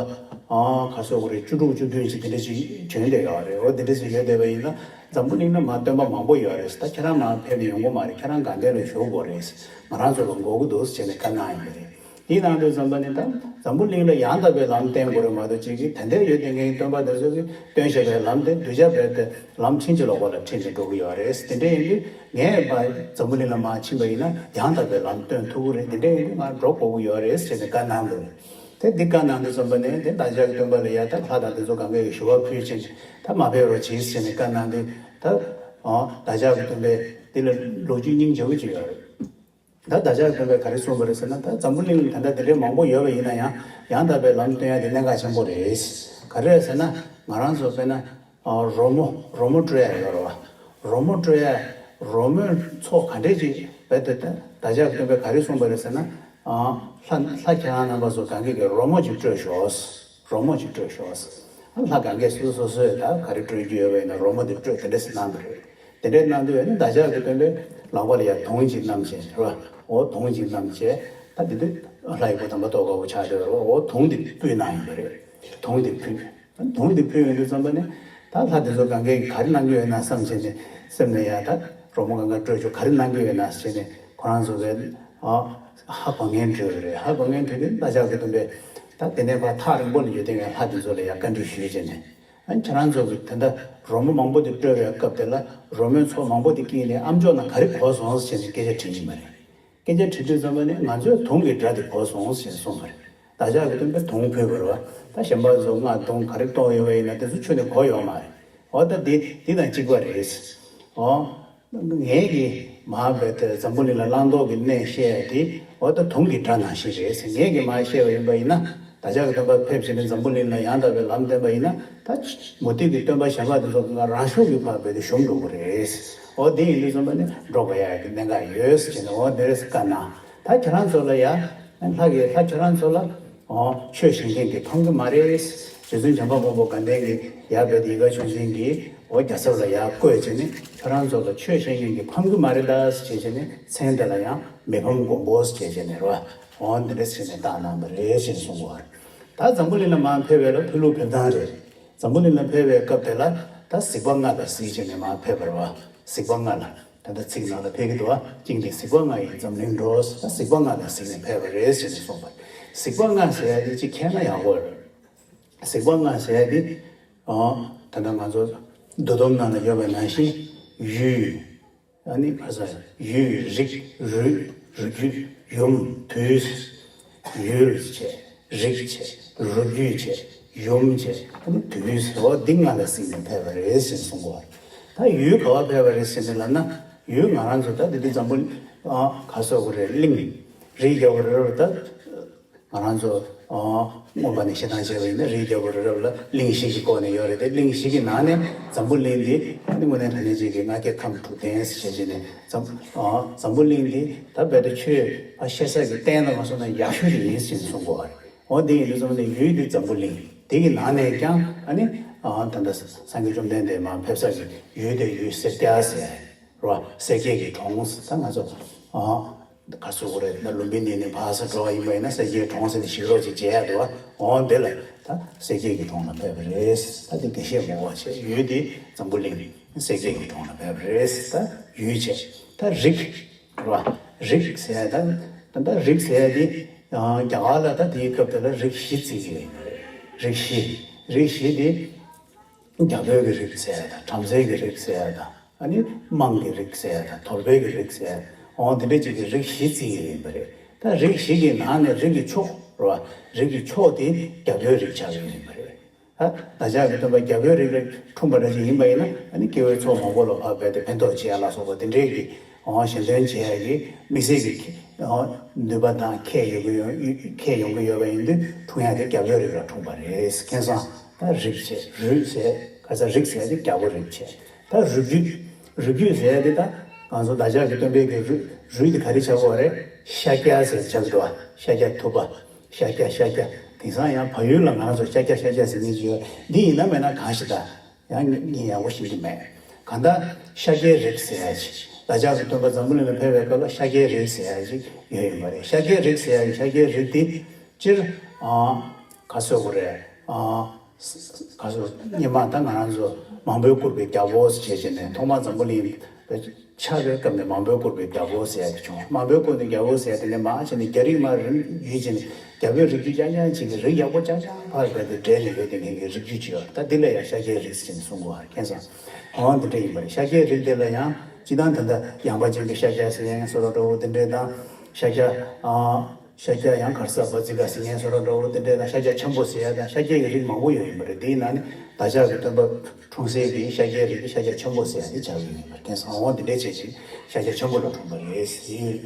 ཨ། ག་ཟེར་དགོས་རེད། བཅུ་དྲུག་བཅུ་བདུན་ཅིག་དེ་འདྲ་ཞིག་བྱོན་བསྡད་ཡོད་རེད། འོ། དེ་འདྲ་ཞིག་ཡོད་བསྡད་པ་ཡིན་ན་འཛམ་བུ་གླིང་ན་མར་སྟོན་པ་མང་པོ་ཡོད་རེད། ད་ཁྱེད་རང་མར་ཕེབས་ནས་ཡོང་གི་མ་རེད། ཁྱེད་རང་དགའ་ལྡན་ལ་བཞུགས་དགོས་རེད། ང་རང་ཚོ་ལ་དགོས་ཀྱི་འདུག་ཟེར་ནས་བཀའ་གནང་ཡོད་པ་རེད། དེ་གནང་དུས་ཙམ་པ་ནི་ད་འཛམ་བུ་གླིང་ལ་ཡང་དག་པའི་ལམ་བསྟན་དགོས་རེད་མ་གཏོགས། ཅིག་གིས་ད་ལྟ་ཡོད་བསྡད་མཁན་སྟོན་པ་དེ་ཚོ་གིས་སྟོན་བཞག་པའི་ལམ་དེ་གདུལ་བྱ་རྦད་དེ་ལམ་ཕྱིན་ཅི་ལོག་པ་ལ་ཁྲིད་ནས་འགྲོ་གི་ཡོད་རེད། དེ་འདྲ་ཡིན་དུས་ངས་ཕར་འཛམ་བུ་གླིང་ལ་མར་ཕྱིན་པ་ཡིན་ན་ཡང་དག་པའི་ལམ་སྟོན་ཐུབ་ཀྱི་རེད། དེ་འདྲ་ཡིན་དུས་ང་འགྲོ་དགོས་ཀྱི་ཡོད་རེད་ཟེར་ནས་བཀའ་གནང་དགོས་རེད། དེ་འདི་བཀའ་གནང་དུས་ཙམ་པ་ནས་དེ་བདག་ཅག་གི་སྟོན་པ་ལ་ཡ་ད་ལྷ་དང་དེ་ཚོ་གང་ག་གིས་ཞུ་བ་ཕུལ་བྱས་ནས་ད་མར་ཕེབས་རོགས་གྱིས་ཟེར་ནས་བཀའ་གནང་དུས། ད། ཨོ། བདག་ཅག་གི་སྟོན་པས་འདི་ལ་ལོ་རྒྱུས་སྙིང་རྗེ་པོ་ཅིག་ཡོད་རེད། ད་བདག་ཅག་གི་སྟོན་པས་ག་རེ་གསུངས་པ་རེད་ཟེར་ན། ད་འཛམ་བུ་གླིང་ལ་ད་ལྟ་དེ་འདྲའི་མང་པོ་ཡོད་པ་ཡིན་ན་ཡང་། ཡང་དག་པའི་ལམ་སྟོན་ཡ་དེ་གནད་འགག་ཆེན་པོ་རེད། ག་རེ་རེད་ཟེར་ན། ང་རང་ཚོ་དཔེར་ན། ཨ། རོལ་མོ། རོལ་མོ་དཀྲོལ་ཡ་ཡོད་རེད་བ། རོལ་མོ་དཀྲོལ་ཡ། རོལ་མོའི་ཚོགས་ག་འདྲས་ཅིག་རྦད་དེ། ད་བདག་ཅག་གི་སྟོན་པས་ག་རེ་གསུངས་པ་རེད་ཟེར་ན། ཨ། ལྷ་ལྷ་ཁྱེད་རང་རྣམ་པ་ཚོ་གང་གིས་ཀྱི་རོལ་མོ་ཅིག་དཀྲོལ་ཤོག། རོལ་མོ་ཅིག་དཀྲོལ་ཤོག། ལྷ་གང་གིས་སོ་སོ་སོས་ད་ག་རེ་དཀྲོལ་རྒྱུ་ཡོད་པ་ཡིན་ན་རོལ་མོ་དེ་དཀྲོལ། དེ་འདྲས་གནང་བ་རེད། དེ་འདྲས་གནང་དུས་ཨ་ནི་བདག་ཅག་གི་སྟོན་པས་ལག་པ་ལ་ཡ་དུང་ཅིག་བསྣམས་བྱས་རེད་བ། འོ། དུང་ཅིག་བསྣམས་བྱས། ད་དེ་དུས་ལྷ་ཡི་བུ་དམ་པ་ཏོག་དཀར་པོ་ཆགས་བསྡད་རེད་བ། འོ། དུང་དེ་ཕུལ་གནང་ཡིན་པ་རེད། དུང་དེ་ཕུལ། དུང་དེ་ཕུལ་ཡོང་དུས་ཙམ་པ་ནས་ད་ལྷ་དེ་ཚོ་གང་གིས་ག་རེ་གནང་གི་ཡོད་ན་བསམ་བྱས་ནས་སེམས་ནས་ཡ་ད་རོལ་མོ་གང་ག་དཀྲོལ་ཆོག། ག་རེ་གནང་གི་ཡོད་ན་བྱས་ནས་ཁོ་རང་ཚོ་བས། ཨ། ཧ་གོ་མཁན་སྤྲོད་ཀྱི་རེད། ཧ་གོ་མཁན་སྤྲོད་དུས་བདག་ཅག་གི་སྟོན་པས་ད་དེ་ནས་ཕར་ཐག་རིང་པོ་ལ་ཡོད་བསྡད་མཁན་ལྷ་དེ་ཚོ་ལ་ཡ་བཀའ་འདྲི་ཞུས་བྱས་ནས། ཨ། ཁྱེད་རང་ཚོ་གིས་ད་ལྟ་རོལ་མོ་མང་པོ་དེ་དཀྲོལ་བའི་སྐབས་དེ་ལ་རོལ་མོའི་ཚོགས་མང་པོ་དེ་དཀྲོལ་ནས་ཨ་མཆོག་ནང་ག་རེ་གོ་སོང་ཟེར་ནས་སྐད་ཆ་དྲིས་ཡིན་པ་རེད། སྐད་ཆ་དྲིས་དུས་ཙམ་པ་ནས་ང་ཚོས་དུང་གི་སྒྲ་དེ་གོ་སོང་ཞེས་གསུངས་པ་རེད། བདག་ཅག་གི་སྟོན་པས་དུང་ཕུལ་བ་རེད་བ། ད་གཞན་པ་ཚོ་རྔ་དུང་ག་རེ་གཏོང་ཡོད་པ་ཡིན་ན་དེ་ཚོ་ཁྱོན་ནས་གོ་ཡོད་མ་རེད། འོ། ད་འདི་འདི་དང་གཅིག་པ་རེད། འོ། ངེད་ཀྱིས་མར་བོད་དེ་འཛམ་བུ་གླིང་ལ་བླང་དོར་གྱི་གནས་བཤད་ཡ་དེ། འོ། ད་དུང་གི་སྒྲ་ནང་བཞིན་རེད། ངེད་ཀྱིས་མར་བཤད་པ་ཡིན་པ་ཡིན་ན། བདག་ཅག་གི་སྟོན་པ་ཕེབས་བྱས་ནས་འཛམ་བུ་གླིང་ལ་ཡང་དག་པའི་ལམ་བསྟན་པ་ཡིན་ན། ད་མུ་སྟེགས་ཀྱི་སྟོན་པ་གཞན་པ་དེ་ཚོ་གང་ག་རང་ཤུགས་ཀྱིས་ཕར་བོད་དེ་ཞུམ་འགྲོ་གི་རེད། འོ། དེ་ཡིན་དུས་ཙམ་པ་ནས་འགྲོ་དགོས་ཡ་གི་གནད་འགག་ཡོད་ཟེར་ནས། འོ། དེ་རེད་བཀའ་གནང་། ད་ཁྱེད་རང་ཚོ་ལ་ཡ། ལྷ་གིས། ལྷ་ཁྱེད་རང་ཚོ་ལ། འོ། ཆོས་བཤད་མཁན་གྱིས་ཕམ་གི་མ་རེད། རྗེ་བཙུན་བྱམས་པ་མགོན་པོ་དགའ་ལྡན་གྱིས་ཡར་བོད་དེ་ཡིད་དགའ་ཆོས་འཛིན་གྱིས། འོ། རྒྱལ་ཚབ་ལ་ཡར་བསྐོས་བྱས་ནས་ཁྱེད་རང་ཚོ་ལ་ཆོས་བཤད་མཁན་གྱིས་ཕམ་གི་མ་རེད་ད་ཟེར་བྱས་ནས། མཚན་དེ་ལ་ཡང་མི་ཕམ་མགོན་པོ་ཟེར་བྱས་ནས་རེད་བ། འོ། འདི་འདྲ་ཟེར་ནས་བཏགས་གནང་བ་རེད་ཟེར་གསུངས་པ་རེད། ད་འཛམ་བུ་གླིང་ལ་མར་ཕེབས་པ་ལ་ཕེབས་ལུགས་ཕེབས་སྟངས་རེད། འཛམ་བུ་གླིང་ལ་ཕེབས་པའི་སྐབས་དེ་ལ་ད་གཟིགས་པ་ལྔ་ལ་གཟིགས་བྱས་ནས་མར་ཕེབས་པ་རེད་བ། གཟིགས་པ་ལྔ་ལ། ད་ལྟ་ཚིག་ནང་ལ་ཕེབས་ཀྱི་འདུག་བ། བཅིངས་ཏེ་གཟིགས་པ་ལྔ་ཡིས་འཛམ་གླིང་འགྲོ། ད་གཟིགས་པ་ལྔ་ལ་གཟིགས་ནས་ཕེབས་པ་རེད་ཟེར་ནས་གསུངས་པ། གཟིགས་པ་ལྔ་ཟེར་ཡ་དེ་ཅིག་མཁྱེན་ན་ཡག་པོ་རེད། གཟིགས་པ་ལྔ་ཟེར་ཡ་དེ། ཨོ། ད་ལྟ་ང་ཚོ་འདུལ་སྡོམ་ནང་ལ་ཡོད་པ་ནང་བཞིན། ཡུལ། ཨ་ནི་ཁ་ས་ཡུལ། རིགས། རུས། རུས་རྒྱུད། ཡུམ། དུས། ཡུལ་བྱས། རིགས་བྱས། རུས་རྒྱུད་བྱས། ཡུམ་བྱས། ཨ་ནི་དུས་ཟེར་བ་འདི་ལྔ་ལ་གཟིགས་ནས་ཕེབས་པ་རེད་ཟེར་གསུངས་པ། ད་ཡུལ་ག་བ་ཕེབས་པ་རེད་ཟེར་ནས་ལབ་ན། ཡུལ་ང་རང་ཚོ་ད་འདི་འདི་འཛམ་བུ། ཨ། ག་ཟེར་དགོས་རེད། གླིང་། རི་རྒྱལ་པོ་རེད་རེད་ད། ང་རང་ཚོ། ཨ། མངོན་པ་ནས་བཤད་སྟངས་བྱས་པ་ཡིན་ན་རིའི་རྒྱལ་པོ་རི་རབ་ལ་གླིང་བཞི་གི་བསྐོར་ནས་ཡོད་རེད་དེ། གླིང་བཞི་གི་ནང་ནས་འཛམ་བུ་གླིང་འདི་ཨ་ནི་དངོས་གནས་དྲང་གནས་ཅིག་གི་ལྔ་བརྒྱ་ཁམས་དྲུག་ལྡན་ཟེར་བྱས་ནས་འཛམ། ཨ། འཛམ་བུ་གླིང་འདི་ད་རྦད་དེ་ཆོས་ཕར་བཤད་ས་གི་སྟེང་ལ་མ་སོང་ན་ཡག་ཤོས་དེ་ཡིན་ཟེར་གསུང་གོ་བ་རེད། འོ་དེ་ཡིན་དུས་ཙམ་ནས་ཡུལ་འདི་འཛམ་བུ་གླིང་དེ་གི་ནང་ནས་ཀྱང་ཨ་ནི། ཨ། ད་ལྟ་སངས་རྒྱས་བཅོམ་ལྡན་འདས་མར་ཕེབས་ས་གི་ཡུལ་དེ་ཡུལ་སེར་སྐྱ་ཟེར་རོ། སེར་སྐྱའི་གི་གྲོང་ཟེར། ད་ང་ཚོ། ཨ། ག་ཟེར་དགོས་རེད། ད་ལུམྦི་ནི་ནས་ཕར་ཚུར་འགྲོ་བ་ཡིན་པ་ཡིན་ན་སེར་སྐྱའི་གྲོང་ཟེར་ནས་ཞིག་རོགས་ཅིག་བྱེད་ཡ་འདུག་བ། འོ་དེ་ལ་ད་སེར་སྐྱའི་གི་གྲོང་ལ་ཕེབས་པ་རེད། ད་དེ་དགེ་བཤེས་མོ་བ་བྱས་ཡུལ་དེ་འཛམ་བུ་གླིང་སེར་སྐྱའི་གི་གྲོང་ལ་ཕེབས་པ་རེད། ད་ཡུལ་བྱས། ད་རིགས་རེད་བ། རིགས་ཟེར་ཡ་ད་ད་ད་རིགས་ཟེར་ཡ་དེ། ཨ། རྒྱ་གར་ལ་ད་དེའི་སྐབས་དེ་ལ་རིགས་བཞི་བརྩི་གི་ཡོད་རེད། རིགས་བཞི། རིགས་བཞི་དེ། རྒྱལ་པོའི་གི་རིགས་ཟེར་ཡ་དང་། བྲམ་ཟེའི་གི་རིགས་ཟེར་ཡ་དང་། ཨ་ནི་དམངས་ཀྱི་རིགས་ཟེར་ཡ་དང་། དོལ་པོའི་གི་རིགས་ཟེར་ཡ། འོ་དེ་འདྲ་ཅིག་གི་རིགས་བཞི་བརྩི་གི་ཡིན་པ་རེད། ད་རིགས་བཞི་གི་ནང་ནས་རིགས་ཀྱི་མཆོག་རེད་བ། རིགས་ཀྱི་མཆོག་དེ་རྒྱལ་པོའི་རིགས་ཆགས་ཀྱི་ཡིན་པ་རེད། ད་བདག་ཅག་གི་སྟོན་པ་རྒྱལ་པོའི་རིགས་ལ་འཁྲུངས་པ་འདྲ་ཞིག་ཡིན་པ་ཡིན་ན། ཨ་ནི་སྐྱེ་བོའི་ཚོགས་མང་པོ་ལ་ཕར་རྦད་དེ་ཕན་ཐོགས་བྱེད་ཡ་ལ་སོགས་པ་དེ་འདྲའི་གི། འོ་གཞན་དོན་བྱེད་ཡ་གི་དམིགས་བསལ་གྱི། འོ་ནུས་པ་དང་ཁྱད་ཡོང་གི་ཡོད། ཁྱད་ཡོང་གི་ཡོད་པ་ཡིན་དུས་འཁྲུངས་ཡ་དེ་རྒྱལ་པོའི་རིགས་ལ་འཁྲུངས་པ་རེད། མཁྱེན་སོང་། ད་རིགས་བྱས། རུས་ཟེར། ག་ས་རིགས་ཟེར་དེ་རྒྱལ་པོ་རིགས་བྱས། ད་རུས་རྒྱུད། རུས་རྒྱུད་ཟེར་དེ་ད་ང་ཚོ་བདག་ཅག་གི་སྟོན་པའི་གི་རུས། རུས་དེ་ག་རེ་ཆགས་ཀྱི་ཡོད་རེད། ཤཱཀྱ་ཟེར་ཆགས་ཀྱི་འདུག་བ། ཤཱཀྱ་ཐུབ་པ། ཤཱཀྱ་ཤཱཀྱ། དེང་སང་ཡང་བལ་ཡུལ་ལ་ང་རང་ཚོ་ཤཱཀྱ་ཤཱཀྱ་ཟེར་མཁན་ཅིག་ཡོད། འདི་ཡིན་ན་མེད་ན་གང་ཞིག་ད་ཡང་ངས་ཡག་པོ་ཤེས་ཀྱི་མེད། གང་ལྟར་ཤཱཀྱའི་རིགས་ཟེར་ཡ་ཅིག། བདག་ཅག་གི་སྟོན་པ་འཛམ་བུ་གླིང་ལ་ཕེབས་པའི་སྐབས་ལ་ཤཱཀྱའི་རིགས་ཟེར་ཡ་ཅིག་ཡོད་ཡིན་པ་རེད། ཤཱཀྱའི་རིགས་ཟེར་ཡ་གི་ཤཱཀྱའི་རིགས་འདི་སྤྱིར། ཨ། ག་ཟེར་དགོས་རེད། ཨ། ག་ཟེར། སྔོན་མ་ད་ང་རང་ཚོ་མང་པོས་བཀུར་བའི་རྒྱལ་པོ་ཟེར་བྱས་ནས་ཐོག་མར་འཛམ་བུ་གླིང་ཆགས་པའི་སྐབས་ནས་མང་པོས་བཀུར་བའི་རྒྱལ་པོ་ཟེར་ཡ་དེ་བྱུང་། མང་པོས་བཀུར་ནས་རྒྱལ་པོ་ཟེར་ཡ་དེ་ནས་མར་བྱས་ནས་རྒྱ་རིགས་མར་རིམ་བརྒྱུད་བྱས་ནས་རྒྱལ་པོའི་རིགས་རྒྱུད་རྐྱང་རྐྱང་ཅིག་གི་རིགས་ཡག་པོ་རྐྱང་རྐྱང་ཕར་རྦད་དེ་འདྲེས་ནས་ཡོད་དེ་ངེད་ཀྱི་རིགས་རྒྱུད་ཅིག་ཡོད། ད་འདི་ལ་ཡང་ཤཱཀྱའི་རིགས་ཟེར་ནས་གསུང་གི་ཡོད་རེད། མཁྱེན་སོང་། འོ་འདི་འདྲ་ཡིན་པ་རེད། ཤཱཀྱའི་རིགས་དེ་ལ་ཡང་སྤྱིར་བཏང་ད་ལྟ་ཡངས་པ་ཅན་གྱི་ཤཱཀྱ་ཟེར་ཡ་སོགས་འདྲ་བོ་དེ་འདྲའི་དང་། ཤཱཀྱ། ཨ། ཤཱཀྱ་ཡང་གར་ས་བཛྲ་ག་ཟེར་མཁན་སོགས་འདྲ་བོ་དེ་འདྲའི་དང་། ཤཱཀྱ་ཆེན་པོ་ཟེར་ཡ་དང་། ཤཱཀྱའི་རིགས་མང་པོ་ཡོད་ཡིན་པ་རེད། དེའི་ནང་ནས་བདག་ཅག་གི་སྟོན་པ་འཁྲུངས་སའི་གི་ཤཱཀྱའི་རིགས་ཀྱི་ཤཱཀྱ་ཆེན་པོ་ཟེར་ཡ་དེ་ཆགས་ཀྱི་ཡོད་ཡིན་པ་རེད། མཁྱེན་སོང་། འོ་འདི་འདྲའི་བྱས་ཅིག་ཤཱཀྱ་ཆེན་པོ་ལ་འཁྲུངས་པ་རེད་ཟེར།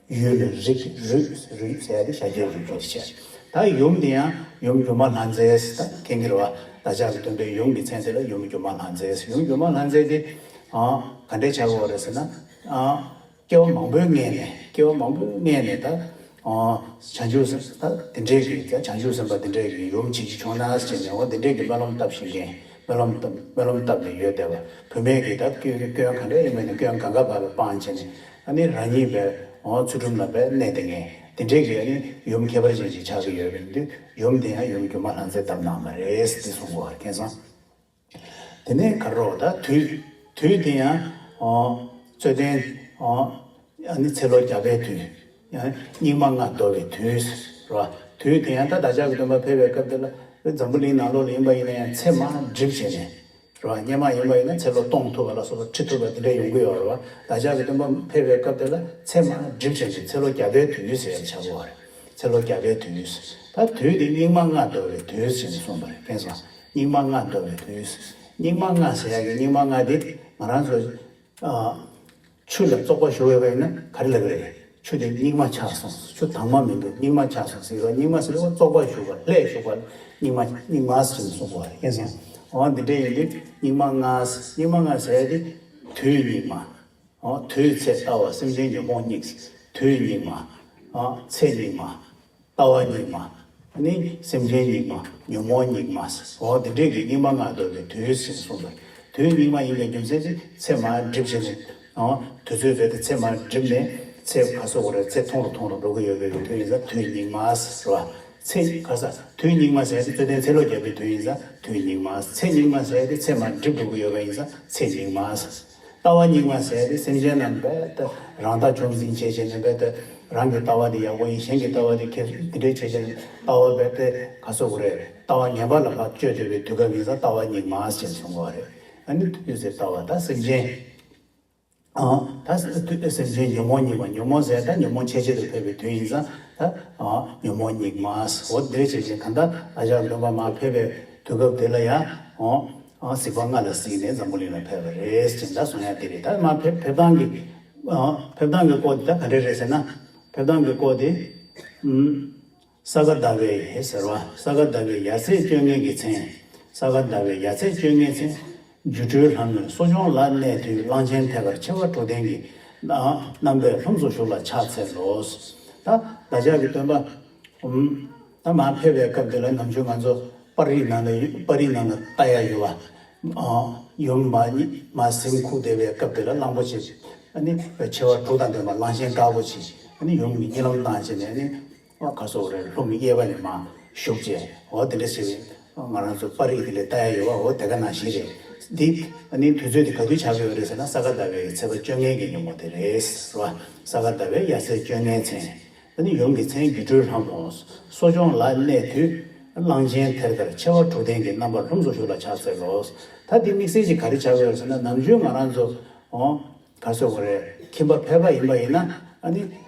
ཡུལ་ལ་རིགས། རུས། རུས་ཟེར་ཡ་དེ་ཤཱཀྱའི་རིགས་རྒྱུད་དེ་བྱས། ད་ཡུམ་དེ་ཡང་ཡུམ་སྒྱུ་མ་ལྷ་མཛེས་ཟེར། ད་མཁྱེན་གྱི་རེད་བ། བདག་ཅག་གི་སྟོན་པའི་ཡུམ་གྱི་མཚན་དེ་ལ་ཡུམ་སྒྱུ་མ་ལྷ་མཛེས་ཟེར། ཡུམ་སྒྱུ་མ་ལྷ་མཛེས་དེ། ཨ། ག་འདྲས་ཆགས་ཀྱི་ཡོད་རེད་ཟེར་ན། ཨ། སྐྱེ་བ་མང་པོའི་སྔས་ནས། སྐྱེ་བ་མང་པོའི་སྔས་ནས་ད། ཨ། བྱང་ཆུབ་སེམས། ད་དེ་འདྲས་ཀྱི། ད་བྱང་ཆུབ་སེམས་དཔའ་དེ་འདྲས་ཀྱི་ཡུམ་བྱེད་ཀྱི་བྱུང་ན་ཟེར་ནས། འོ་དེ་འདྲས་ཀྱི་སྨོན་ལམ་བཏབ་བཞིན་མཁན། སྨོན་ལམ་བཏབ། སྨོན་ལམ་བཏབ་ནས་ཡོད་བསྡད་པ། བུད་མེད་ཀྱི་ད་སྐྱོན། སྐྱོན་ག་འདྲས་ཡིན་པ་ནི་སྐྱོན་གང་ག་བར་ལ་སྤངས་བྱས་ནས། ཨ་ནི་རང་ཉིད་པའི། འོ། ཚུལ་ཁྲིམས་ལ་པའི་གནས་བསྡད་མཁན་དེ་འདྲས་ཀྱི། ཨ་ནི་ཡུམ་ཁྱད་པར་ཅན་ཅིག་ཆགས་ཀྱི་ཡོད་པ་ཡིན་དུས། ཡུམ་དེ་ཡང་ཡུམ་སྒྱུ་མ་ལྷ་མཛེས་བཏབ་གནང་བ་རེད་ཟེར་གསུང་གི་ཡོད་རེད། མཁྱེན་སོང་། དེ་ནས་ག་རེ་རེད། ད་དུས། དུས་དེ་ཡང་། ཨོ། རྩོད་ལྡན། ཨོ། ཨ་ནི་ཚེ་ལོ་བརྒྱ་པའི་དུས། ཡང་སྙིགས་མ་ལྔ་བདོ་བའི་དུས་རེད་བ། དུས་དེ་ཡང་ད་བདག་ཅག་གི་སྟོན་པ་ཕེབས་པའི་སྐབས་དེ་ལ། འཛམ་བུ་གླིང་ནང་ལོགས་ལ་ཡིན་པ་ཡིན་ན་ཡང་ཚེ་མར་འགྲིབ་བྱས་ནས་རེད་བ། སྔོན་མ་ཡིན་པ་ཡིན་ན་ཚེ་ལོ་སྟོང་ཐུབ་པ་ལ་སོགས་པ། ཁྲི་ཐུབ་པ་དེ་འདྲ་ཡོང་གི་ཡོད་རེད་བ། བདག་ཅག་གི་སྟོན་པ་ཕེབས་པའི་སྐབས་དེ་ལ་ཚེ་མར་འགྲིབ་བྱས་ནས་ཚེ་ལོ་བརྒྱ་པའི་དུས་ཟེར་ཆགས་ཀྱི་ཡོད་རེད། ཚེ་ལོ་བརྒྱ་པའི་དུས། ད་དུས་དེ་སྙིགས་མ་ལྔ་བདོ་བའི་དུས་ཟེར་ནས་གསུངས་པ་རེད། མཁྱེན་སོང་། སྙིགས་མ་ལྔ་བདོ་བའི་དུས། སྙིགས་མ་ལྔ་ཟེར་ཡ་གི་སྙིགས་མ་ལྔ་དེ་ང་རང་ཚོ། ཨ། ཆུ་ལ་བཙོག་པ་ཞུགས་ཡོད་པ་ཡིན་ན་ག་རེ་ལབ་ཀྱི་རེད། ཆུ་དེ་སྙིགས་མ་ཆགས་སོང་། ཆུ་དྭངས་མ་མི་འདུག། སྙིགས་མ་ཆགས་སོང་ཟེར་བ། སྙིགས་མ་ཟེར་བ་བཙོག་པ་ཞུགས་པ། ལྷས་ཞུགས་པ་ལ་སྙིགས་མ། སྙིགས་མ་ཟེར་ནས་གསུངས་པ་རེད། མཁྱེན་སོང་། འོ་འདི་འདྲ་ཡིན་དུས་སྙིགས་མ་ལྔ། སྙིགས་མ་ལྔ་ཟེར་ཡ་དེ་དུས་སྙིགས་མ། ཨོ། དུས་ཚེ་ལྟ་བ་སེམས་ཅན་ཉོན་མོངས་སྙིགས། དུས་སྙིགས་མ། ཨ། ཚེ་སྙིགས་མ། ལྟ་བ་སྙིགས་མ། ཨ་ནི་སེམས་ཅན་སྙིགས་མ། ཉོན་མོངས་སྙིགས་མ། ཨོ། འདི་འདྲས་ཀྱི་སྙིགས་མ་ལྔ་བདོ་བའི་དུས་ཟེར་གསུངས་པ། དུས་སྙིགས་མ་ཡིན་པའི་རྒྱུ་མཚན་གྱིས་ཚེ་མར་འགྲིབ་བྱས་ནས། ཨོ། དུས་ཚོད་རྦད་དེ་ཚེ་མར་འགྲིབ་ནས་ཚེ་ག་ཟེར་དགོས་རེད། ཚེ་ཐུང་རུ་ཐུང་རུ་འགྲོ་གི་ཡོད་པའི་དུས་ཡིན་ཙང་དུས་སྙིགས་མ་ཟེར་བ། ཚེ་ག་ས། དུས་སྙིགས་མ་ཟེར་ཡ་དེ་རྩོད་ལྡན་ཚེ་ལོ་བརྒྱ་པའི་དུས་ཡིན་ཙང་དུས་སྙིགས་མ། ཚེ་སྙིགས་མ་ཟེར་ཡ་དེ་ཚེ་མར་འགྲིབ་འགྲོ་གི་ཡོད་པ་ཡིན་ཙང་ཚེ་སྙིགས་མ། ལྟ་བ་སྙིགས་མ་ཟེར་ཡ་དེ་སེམས་ཅན་རྣམས་རྦད་དེ་རང་ལྟ་ཅུང་ཟད་བྱས་བྱས་ནས། རྦད་དེ་རང་གི་ལྟ་བ་དེ་ཡག་པོ་ཡིན། གཞན་གྱི་ལྟ་བ་དེ་ཁྱད་དེ་འདྲས་བྱས་བྱས་ནས་ལྟ་བ་རྦད་དེ་ག་ཟེར་དགོས་རེད། ལྟ་བ་ངན་པ་ལ་ཕར་བཅོས་བསྡད་པའི་དུས་སྐབས་ཡིན་ཙང་ལྟ་བ་སྙིགས་མ་ཟེར་གསུང་གི་ཡོད་རེད། ཨ་ནི་དུས་ཚོད་ལྟ་བ་ད་སེམས་ཅན། ཨ། ད་སེམས་ཅན་ཉོན་མོངས་སྙིགས་མ། ཉོན་མོངས་ཟེར་ད་ཉོན་མོངས་ཆེ་ཆེ་རུ་ཕེབས་པའི་དུས་ཡིན་ཙང་ད། ཨ། ཉོན་མོངས་སྙིགས་མ། འོ་འདིར་བྱས་བྱས་ད་ལྟ་བདག་ཅག་སྟོན་པ་མར་ཕེབས་པའི་དུས་སྐབས་དེ་ལ་ཡང་། ཨོ། ཨ། གཟིགས་པ་ལྔ་ལ་གཟིགས་ནས་འཛམ་བུ་གླིང་ལ་ཕེབས་པ་རེད་ཅེས་ད་གསུང་ཡ་དེ་རེད། ད་མར་ཕེབས་ཕེབས་སྟངས་ཀྱི། ཨ། ཕེབས་སྟངས་ཀྱི་སྐོར་དེ་ད་ག་འདྲ་རེད་ཟེར་ན། ཕེབས་སྟངས་ཀྱི་སྐོར་དེ། ཨུམ། ས་ག་ཟླ་བའི་ཟེར་བ། ས་ག་ཟླ་བའི་ཡ་ཚེས་བཅོ་ལྔའི་གི་མཚན། ས་ག་ཟླ་བའི་ཡ་ཚེས་བཅོ་ལྔའི་མཚན། སྒྱུ་འཕྲུལ་ལྷ་མོས་གསོ་སྦྱོང་ལ་གནས་དུས་གླང་ཆེན་ཐད་ཀར་མཆེ་བ་དྲུག་ལྡན་གྱི་རྣམ་པས་ལྷུམས་སུ་ཞུགས་ལ་ཕྱག་འཚལ་ལོ། ད་བདག་ཅག་གི་སྟོན་པ། ད་མར་ཕེབས་པའི་སྐབས་དེ་ལ་ནམ་རྒྱུན་ང་ཚོ་པར་རིས་ནང་ལ་ཡོད། པར་རིས་ནང་ལ་ལྟ་ཡ་ཡོད་པ། ཡུམ་མ་གཉིད་མ་གཟིམ་ཁུག་བསྡད་པའི་སྐབས་དེ་ལ་གླང་པོ་ཆེ། ཨ་ནི་མཆེ་བ་དྲུག་དང་ལྡན་པ་གླང་ཆེན་དཀར་པོ་ཆེ། ཨ་ནི་ཡུམ་གྱི་གཉིད་ལམ་བཏང་བྱས་ནས། ཨ་ནི་ག་སོགས་རེད། ལྷུམས་གཡས་པ་ནས་མར་ཞུགས་བྱས། འོ་དེ་འདྲ་བྱས་པའི་ང་རང་ཚོ་པར་རིས་དེ་ལ་ལྟ་ཡ་ཡོད་པ། འོ་དེ་ག་ནང་བཞིན་རེད། འདི་ཨ་ནི་དུས་ཚོད་དེ་ག་དུས་ཆགས་ཀྱི་ཡོད་རེད་ཟེར་ན། ས་ག་ཟླ་བའི་ཚེས་པ་བཅོ་ལྔའི་གི་ཉིན་མོ་དེ་རེད་ཟེར་བ། ས་ག་ཟླ་བའི་ཡ་ཚེས་བཅོ་ལྔའི་མཚན། ཨ་ནི་ཡུམ་གྱི་མཚན་སྒྱུ་འཕྲུལ་ལྷ་མོ། གསོ་སྦྱོང་ལ་གནས་དུས་གླང་ཆེན་ཐད་ཀར་མཆེ་བ་དྲུག་ལྡན་གྱི་རྣམ་པར་ལྷུམས་སུ་ཞུགས་ལ་ཕྱག་འཚལ་ལོ། ད་འདི་དམིགས་བསལ་གྱིས་ག་རེ་ཆགས་ཡོད་ཟེར་ན། ནམ་རྒྱུན་ང་རང་ཚོ་ཨོ་ག་ཟེར་དགོས་རེད། ཁྱིམ་པ་ཕལ་པ་ཡིན་པ་ཡིན་ན། ཨ་ནི་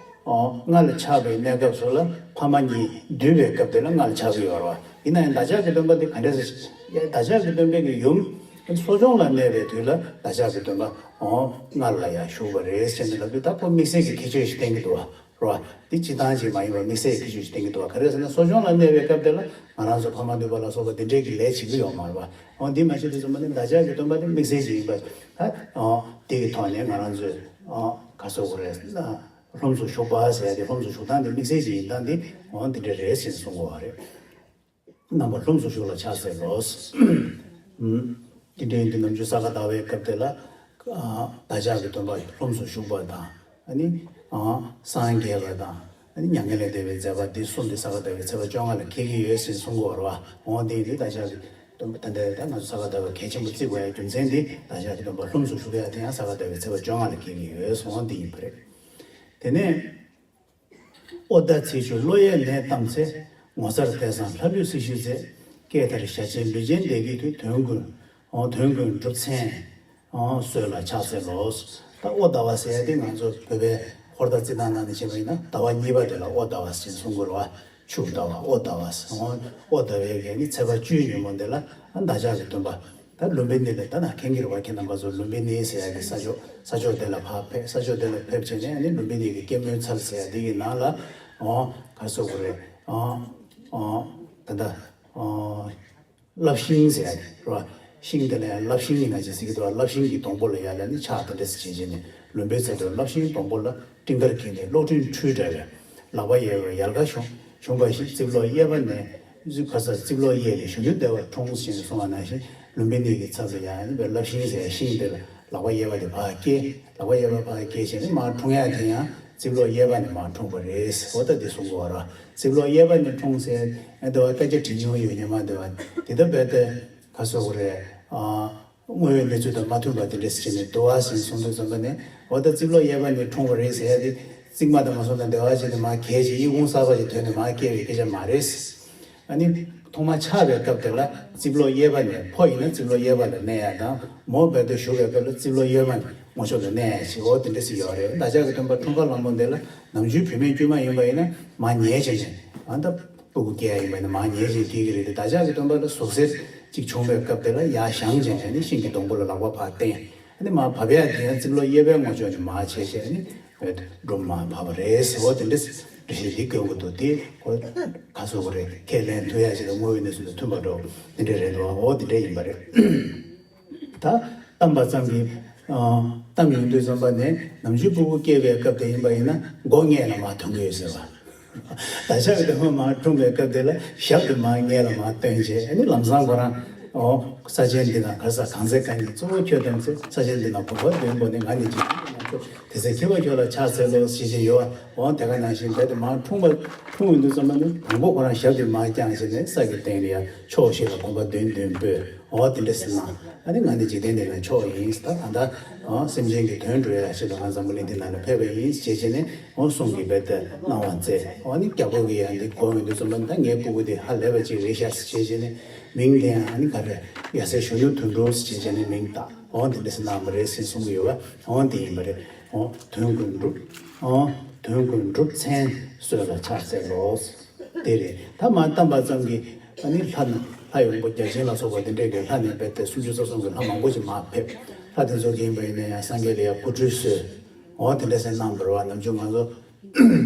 ཨོ་མངལ་ཆགས་པའི་གནས་སྐབས་སུ་ལ་ཕ་མ་གཉིས་འདུས་པའི་སྐབས་དེ་ལ་མངལ་ཆགས་ཀྱི་ཡོད་རེད་བ། ཡིན་ན་ཡང་བདག་ཅག་གི་སྟོན་པ་འདི་ག་འདྲས་སེ། བདག་ཅག་གི་སྟོན་པའི་གི་ཡུམ་གསོ་སྦྱོང་ལ་གནས་པའི་དུས་ལ་བདག་ཅག་གི་སྟོན་པ་ཨོ་མངལ་ལ་ཡང་ཞུགས་པ་རེད་ཟེར་ནས་ལབ་དུས། ད་ཁོ་དམིགས་བསལ་གྱི་ཁྱད་ཆོས་ཤིག་བསྟན་གྱི་འདུག་བ། རེད་བ། འདི་སྤྱིར་བཏང་ཅིག་མ་ཡིན་པར་དམིགས་བསལ་གྱི་ཁྱད་ཆོས་ཤིག་བསྟན་གྱི་འདུག་བ། ག་རེ་ཟེར་ན། གསོ་སྦྱོང་ལ་གནས་པའི་སྐབས་དེ་ལ་ང་རང་ཚོ་ཕ་མ་འདུས་པ་ལ་སོགས་པ་འདི་འདྲས་ཀྱི་ལས་བྱེད་ཀྱི་ཡོད་མ་རེད་བ། འོ་འདི་མ་བྱེད་དུས་ཙམ་པ་ནི་བདག་ཅག་གི་སྟོན་པ་དེ་དམིགས་བསལ་ཅིག་ཡིན་པ། ད་འོ་དེ་གི་ཐོག་ནས་ང་རང་ཚོས་འོ་ག་ཟེར་དགོས་རེད། ལྷུམས་སུ་ཞུགས་པ་ཟེར་ཡ་དེ། ལྷུམས་སུ་ཞུགས་སྟངས་དེ་དམིགས་བསལ་ཅིག་ཡིན་སྟངས་དེ་འོ་འདི་འདྲས་རེད་ཟེར་གསུང་གི་ཡོད་རེད། རྣམ་པ་ལྷུམས་སུ་ཞུགས་ལ་ཕྱག་འཚལ་ལོ། ཨུམ། དེ་འདྲ་ཡིན་དུས་ནམ་རྒྱུན་ས་ག་ཟླ་བའི་སྐབས་དེ་ལ། ཨ་བདག་ཅག་གི་སྟོན་པ་ལྷུམས་སུ་ཞུགས་པ་དང་། ཨ་ནི་ཨ་སངས་རྒྱས་པ་དང་། ཨ་ནི་མྱ་ངན་ལས་འདས་པའི་མཛད་པ་འདི་གསུམ་དེ་ས་ག་ཟླ་བའི་ཚེས་པ་བཅོ་ལྔ་ལ་འཁེལ་གྱི་ཡོད་ཟེར་གསུང་གི་ཡོད་རེད་བ། འོ་དེ་ཡིན་དུས་བདག་ཅག་གི་སྟོན་པ་ད་ལྟ་ད་ང་ཚོ་ས་ག་ཟླ་བ་གལ་ཆེན་པོ་བརྩི་དགོས་ཡ་རྒྱུ་མཚན་འདི། བདག་ཅག་གི་སྟོན་པ་ལྷུམས་སུ་ཞུགས་ཡ་དེ་ཡང་ས་ག་ཟླ་བའི་ཚེས་པ་བཅོ་ལྔ་ལ་འཁེལ་གྱི་ཡོད་ཟེར། འོ་དེ་ཡིན་པ་རེད། དེ་ནས། ཨོ་ད་ཚེ་ཆུ་གློ་ཡས་ནད་བཏབ་ཚེ། ངོ་མཚར་དད་བཟང་ལྷ་ལུས་སྲི་ཞུའི་ཚེ། སྐད་དར་ཞལ་ཆེམས་ལུས་ཅན་བདེ་སྐྱིད་དུ། དོན་ཀུན་ཨོ་དོན་ཀུན་འགྲུབ་མཚན་ཨོ་གསོལ་ལ་ཕྱག་འཚལ་ལོ། ད་ཨོ་ཟླ་བ་ཟེར་ཡ་དེ་ང་ཚོ་བོད་པའི་ཧོར་ཟླ་བརྩི་སྟངས་ནང་ནས་བྱས་པ་ཡིན་ན། ཟླ་བ་གཉིས་པ་དེ་ལ་ཨོ་ཟླ་བ་ཟེར་གསུང་གི་ཡོད་རེད་བ། ཆུ་ཟླ་བ། ཨོ་ཟླ་བ་ཟེར། ཨོ་ཟླ་བའི་གི་ནི་ཚེས་པ་བཅུའི་ཉིན་མོ་འདི་ལ་ཨ་བདག་ཅག་གི་སྟོན་པ། ད་ལུམ་བི་ནི་ལ་ད་ནང་མཁྱེན་གྱི་རེད་བ། ཁྱེད་རྣམ་པ་ཚོ་ལུམ་བི་ནི་ཟེར་ཡ་གི་ས་ཕྱོགས། ས་ཕྱོགས་དེ་ལ་ཕར་ཕེབས། ས་ཕྱོགས་དེ་ལ་ཕེབས་བྱས་ནས། ཨ་ནི་ལུམ་བི་ནི་གི་སྐྱེད་མོས་ཚལ་ཟེར་ཡ་འདི་གི་ནང་ལ། ཨོ་ག་ཟེར་དགོས་རེད། ཨོ་ཨོ་ད་ལྟ་ཨོ་རླབས་ཤིང་ཟེར་ཡ་དེ་རེད་བ། ཤིང་དེ་ལ་ཡང་རླབས་ཤིང་ཡིན་ན་ཅིག་ཟེར་གྱི་འདུག་བ། རླབས་ཤིང་གི་སྡོང་པོ་ལ་ཡར་ལ་ནི་ཕྱག་དེ་འདྲ་ཟེར་བྱས་བྱས་ནས། ལུམ་བིའི་ཚལ་དུ་རླབས་ཤིང་སྡོང་པོ་ལ། སྤྲིན་དཀར་འཁྱིལ་ནས་གློག་འཕྲེང་འཕྲུལ་འདྲ་བའི། ལག་པ་གཡས་པར་ཡལ་ག་ཞུ་ཞུ་འབའ་ཞིག་རྩིབ་ལོགས་གཡས་པ་ནས། རྩིབ་ཁ་སར་རྩིབ་ལོགས་གཡས་ལས་གཞོན་ནུ་བདེ་བ་འཁྲུངས་ཟེར་ནས་གསུངས་པ་ནང་བཞིན། ལུམ་བི་ནི་གི་ཚབ་ཏུ་ཡང་ཡང་བའི་རླབས་ཤིང་ཟེར་ཡ་ཤིང་དེ་ལ་ལག་པ་གཡས་པ་དེ་ཕར་བཀལ། ལག་པ་གཡས་པ་ཕར་བཀལ་བྱས་ནས་མར་འཁྲུངས་ཡ་དེ་ཡང་རྩིབ་ལོགས་གཡས་པ་ནས་མར་འཁྲུངས་པ་རེད། འོ་ད་འདི་གསུང་གི་ཡོད་རེད། རྩིབ་ལོགས་གཡས་པ་ནས་འཁྲུངས་ཟེར་ཡ་དེ་བ་སྐད་ཆ་དྲི་མྱོང་ཡོད་ཉི་མ་དེ་བ། དེ་ལྟ་བུའི་དེ་ག་ཟེར་དགོས་རེད། ཨ། དངོས་ཡོད་གནས་ཚུལ་དང་མ་མཐུན་པ་དེ་འདྲ་ཟེར་ནས་འདུག་བ་ཟེར་གསུང་དུས་ཙམ་པ་ནས། འོ་ད་རྩིབ་ལོགས་གཡས་པ་ནས་འཁྲུངས་པ་རེད་ཟེར་ཡ་དེ། རྩིབ་མ་དང་མ་སོང་ན་འདི་བ་ཅིག་ནས་མར་གྱེས་བྱས་གཡས་ཁུང་གསར་པ་ཞིག་ཐོན་ནས་མར་སྐྱེས་པའི་སྐད་ཆ་མ་རེད། ཨ་ནི་ཐོག་མ་ཆགས་པའི་སྐབས་དེ་ལ་རྩིབ་ལོགས་གཡས་པ་ནས། ཕོ་ཡིན་ན་རྩིབ་ལོགས་གཡས་པ་ལ་གནས་ཡ་དང་། མོ་རྦད་དེ་བཞུགས་པའི་སྐབས་ལ་རྩིབ་ལོགས་གཡོན་མ་ནས་ངོ་ཕྱོགས་ལ་གནས་ཡ་ཞིག་འོ་དེ་འདྲ་ཞིག་ཡོད་རེད། བདག་ཅག་གི་སྟོན་པ་འཁྲུངས་སྐར་ལྷ་མོ་འདི་ལ་ནམ་རྒྱུན་བུད་མེད་དཀྱུས་མ་ཡིན་པ་ཡིན་ན་མར་ཉལ་བྱས་ནས། ཨ་ད། སྤུ་གུ་སྐྱེ་ཡ་ཡིན་པ་ཡིན་ན་མར་ཉལ་བྱས་སྐྱེ་གི་རེད་དེ། བདག་ཅག་གི་སྟོན་པ་ལ་ཟུག་གཟེར་ཅིག་བྱུང་བའི་སྐབས་དེ་ལ་ཡར་བཞེངས་བྱས་ནས་ནི་ཤིང་གི་སྡོང་པོ་ལ་ལག་པ་ཕར་བསྟན། ཨ་ནི་མར་བབས་ཡ་དེ་ཡང་རྩིབ་ལོགས་གཡས་པའི་ངོས་ཕྱོགས་ནས་མར་བྱས་བྱས་ནི་སྒྲུབ་མར་བབས་པ་རེད་ཟེར། འོ་དེ་འདྲ་འགྲེལ་བཤད་འདི་དགོས་ཀྱི་འདུག་དེ་ཁོ་ག་ཟེར་དགོས་རེད། ཁས་ལེན་ཐུབ་ཡ་ཞིག་དང་། དངོས་ཡོད་གནས་ཚུལ་དང་མཐུན་པ་འདྲ་བོ་དེ་འདྲ་རེད་འདུག་འོ་དེ་འདྲ་ཡིན་པ་རེད། ད་བལྟམས་པ་ཙམ་གྱིས། ཨ་བལྟམས་ཡོང་དུས་ཙམ་པ་ནས་ནམ་རྒྱུན་སྤུ་གུ་སྐྱེས་པའི་སྐབས་དེ་ཡིན་པ་ཡིན་ན་མགོ་སྔས་ལ་མར་ཐོན་གྱི་ཡོད་ཟེར་བ། བདག་ཅག་གི་སྟོན་པ་མར་འཁྲུངས་པའི་སྐབས་དེ་ལ་ཞབས་དེ་མར་སྔས་ལ་མར་བསྟན་བྱས། ཨ་ནི་ལམ་སང་ཁོ་རང་ཨོ་ས་ཆེན་འདི་ན་ག་ས་གང་ཚེ་གང་གི་གཙོ་བོ་ཁྱོད་བལྟམས་ཚེ། ས་ཆེན་འདི་ན་གོམ་པ་བདུན་བོར་ནས། ང་ནི་འཇིག་རྟེན་འདི་ན་ཁྱོད་དེ་ཚེ་ཁྱེད་པ་ཁྱོད་ལ་ཕྱག་འཚལ་ལོ་ཞེས་བྱས་ཡོད་པ། འོ་དེ་ག་ནང་བཞིན་རྦད་དེ་མར་འཁྲུངས་པ། འཁྲུངས་ཡོང་དུས་ཙམ་པ་ནི་དང་པོ་ཁོ་རང་ཞབས་དེ་མར་བརྐྱངས་བྱས་ནས་ས་གི་སྟེང་ལ་ཡ་ཕྱོགས་བཞི་ལ་གོམ་པ་བདུན་བདུན་སྤོས། འོ་དེ་འདྲ་ཟེར་ན། ཨ་ནི་ང་ནི་འཇིག་རྟེན་འདི་ན་མཆོག་ཡིན། ད་ད་ལྟ་ཨ་སེམས་ཅན་གྱི་དོན་སྒྲུབ་ཡ་ཞིག་ལ་ང་འཛམ་བུ་གླིང་འདི་ན་ལ་ཕེབས་པ་ཡིན་ཞེས་བྱས་ནས། འོ་གསུང་གི་རྦད་དེ་གནང་བ་མཛད། འོ་ནི་རྒྱལ་པོ་གི་ཡ་འདི་གོ་ཡོང་དུས་ཙམ་པ་ནི། ད་ངའི་སྤུ་གུ་འདི་ཧ་ལས་པ་ཅིག་རེད་ཤག་ཟེར་བྱས་བྱས་ནས། མིང་དེ་ཡང་ཨ་ནི་ག་རེ། ཡ་ཚེ་གཞོན་ནུ་དོན་གྲུབ་ཟེར་བྱས་བྱས་ནས་མིང་བཏགས། འོ་དེ་འདྲ་ཟེར་གནང་བ་རེད་ཟེར་གསུང་གི་ཡོད་པ། འོ་དེ་ཡིན་པ་རེད། འོ་དོན་ཀུན་འགྲུབ། འོ་དོན་ཀུན་འགྲུབ་མཚན་གསོལ་ལ་ཕྱག་འཚལ་ལོ། དེ་རེད། ད་མར་བལྟམས་པ་ཙམ་གྱིས་ཨ་ནི་ལྷ་ན། ལྷ་ཡི་དབང་པོ་བརྒྱ་བྱིན་ལ་སོགས་པ་དེ་འདྲས་ཀྱི་ལྷ་ནས་རྦད་དེ་སུམ་ཅུ་རྩ་གསུམ་གྱི་ལྷ་མང་པོ་ཞིག་མར་ཕེབས། ལྷ་དེ་ཚོ་གི་ཡིན་པ་ཡིན་ན་ཡང་སངས་རྒྱས་ལ་ཡང་སྐུ་ཁྲུས་གསོལ། འོ་དེ་འདྲ་ཟེར་གནང་བ་རེད་བ། ནམ་རྒྱུན་ང་ཚོ་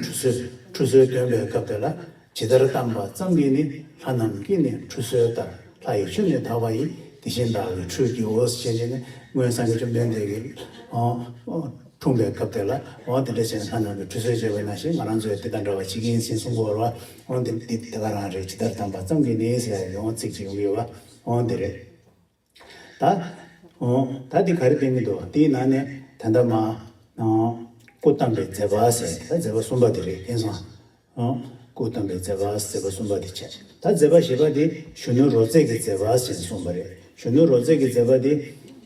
ཁྲུས་གསོལ། ཁྲུས་གསོལ་འདོན་པའི་སྐབས་དེ་ལ། ཇི་ལྟར་བལྟམས་པ་ཙམ་གྱིས་ནི། ལྷ་རྣམས་ཀྱིས་ནི་ཁྲུས་གསོལ་ལྟར། ལྷ་ཡི་ཆོས་ནི་དག་པ་ཡི། དེ་བཞིན་བདག་གིས་ཁྲུས་བགྱིའོ་ཞེས་བྱས་ནས་སྔོན་སངས་རྒྱས་བཅོམ་ལྡན་འདས་ཀྱིས་ཨོ་ཨོ་འཁྲུངས་པའི་སྐབས་དེ་ལ་ཨོ་དེ་འདྲ་བྱས་ནས་ལྷ་རྣམས་ཀྱིས་ཁྲུས་གསོལ་བྱས་པ་ནང་བཞིན་ང་རང་ཚོས་དེ་དང་འདྲ་བ་བྱེད་ཀྱི་ཡིན་ཞེས་གསུངས་པ་རེད་བ། ཨོ་འདི་འདི་དེ་ག་རང་རེད། ཇི་ལྟར་བལྟམས་པ་ཙམ་གྱིས་ནི་ཟེར་ཡ་ཡོང་ཚིག་ཅིག་ཡོང་གི་ཡོད་བ། ཨོ་འདི་རེད། ད། ཨོ། ད་འདི་ག་རེ་བསྟན་གྱི་འདུག་དེའི་ནང་ནས་ད་ལྟ་མ། ཨོ། སྐུ་བལྟམས་པའི་མཛད་པ་ཟེར་ད་མཛད་པ་གསུམ་པ་དེ་རེད་མཁྱེན་སོང་། ཨོ། སྐུ་བལྟམས་པའི་མཛད་པ་མཛད་པ་གསུམ་པ་དེ་བྱས། ད་མཛད་པ་བཞི་པ་དེ་གཞོན་ནུ་རོལ་རྩེད་ཀྱི་མཛད་པ་ཟེར་གསུངས་པ་རེད། གཞོན་ནུ་རོལ་རྩེད་ཀྱི་མཛད་པ་དེ།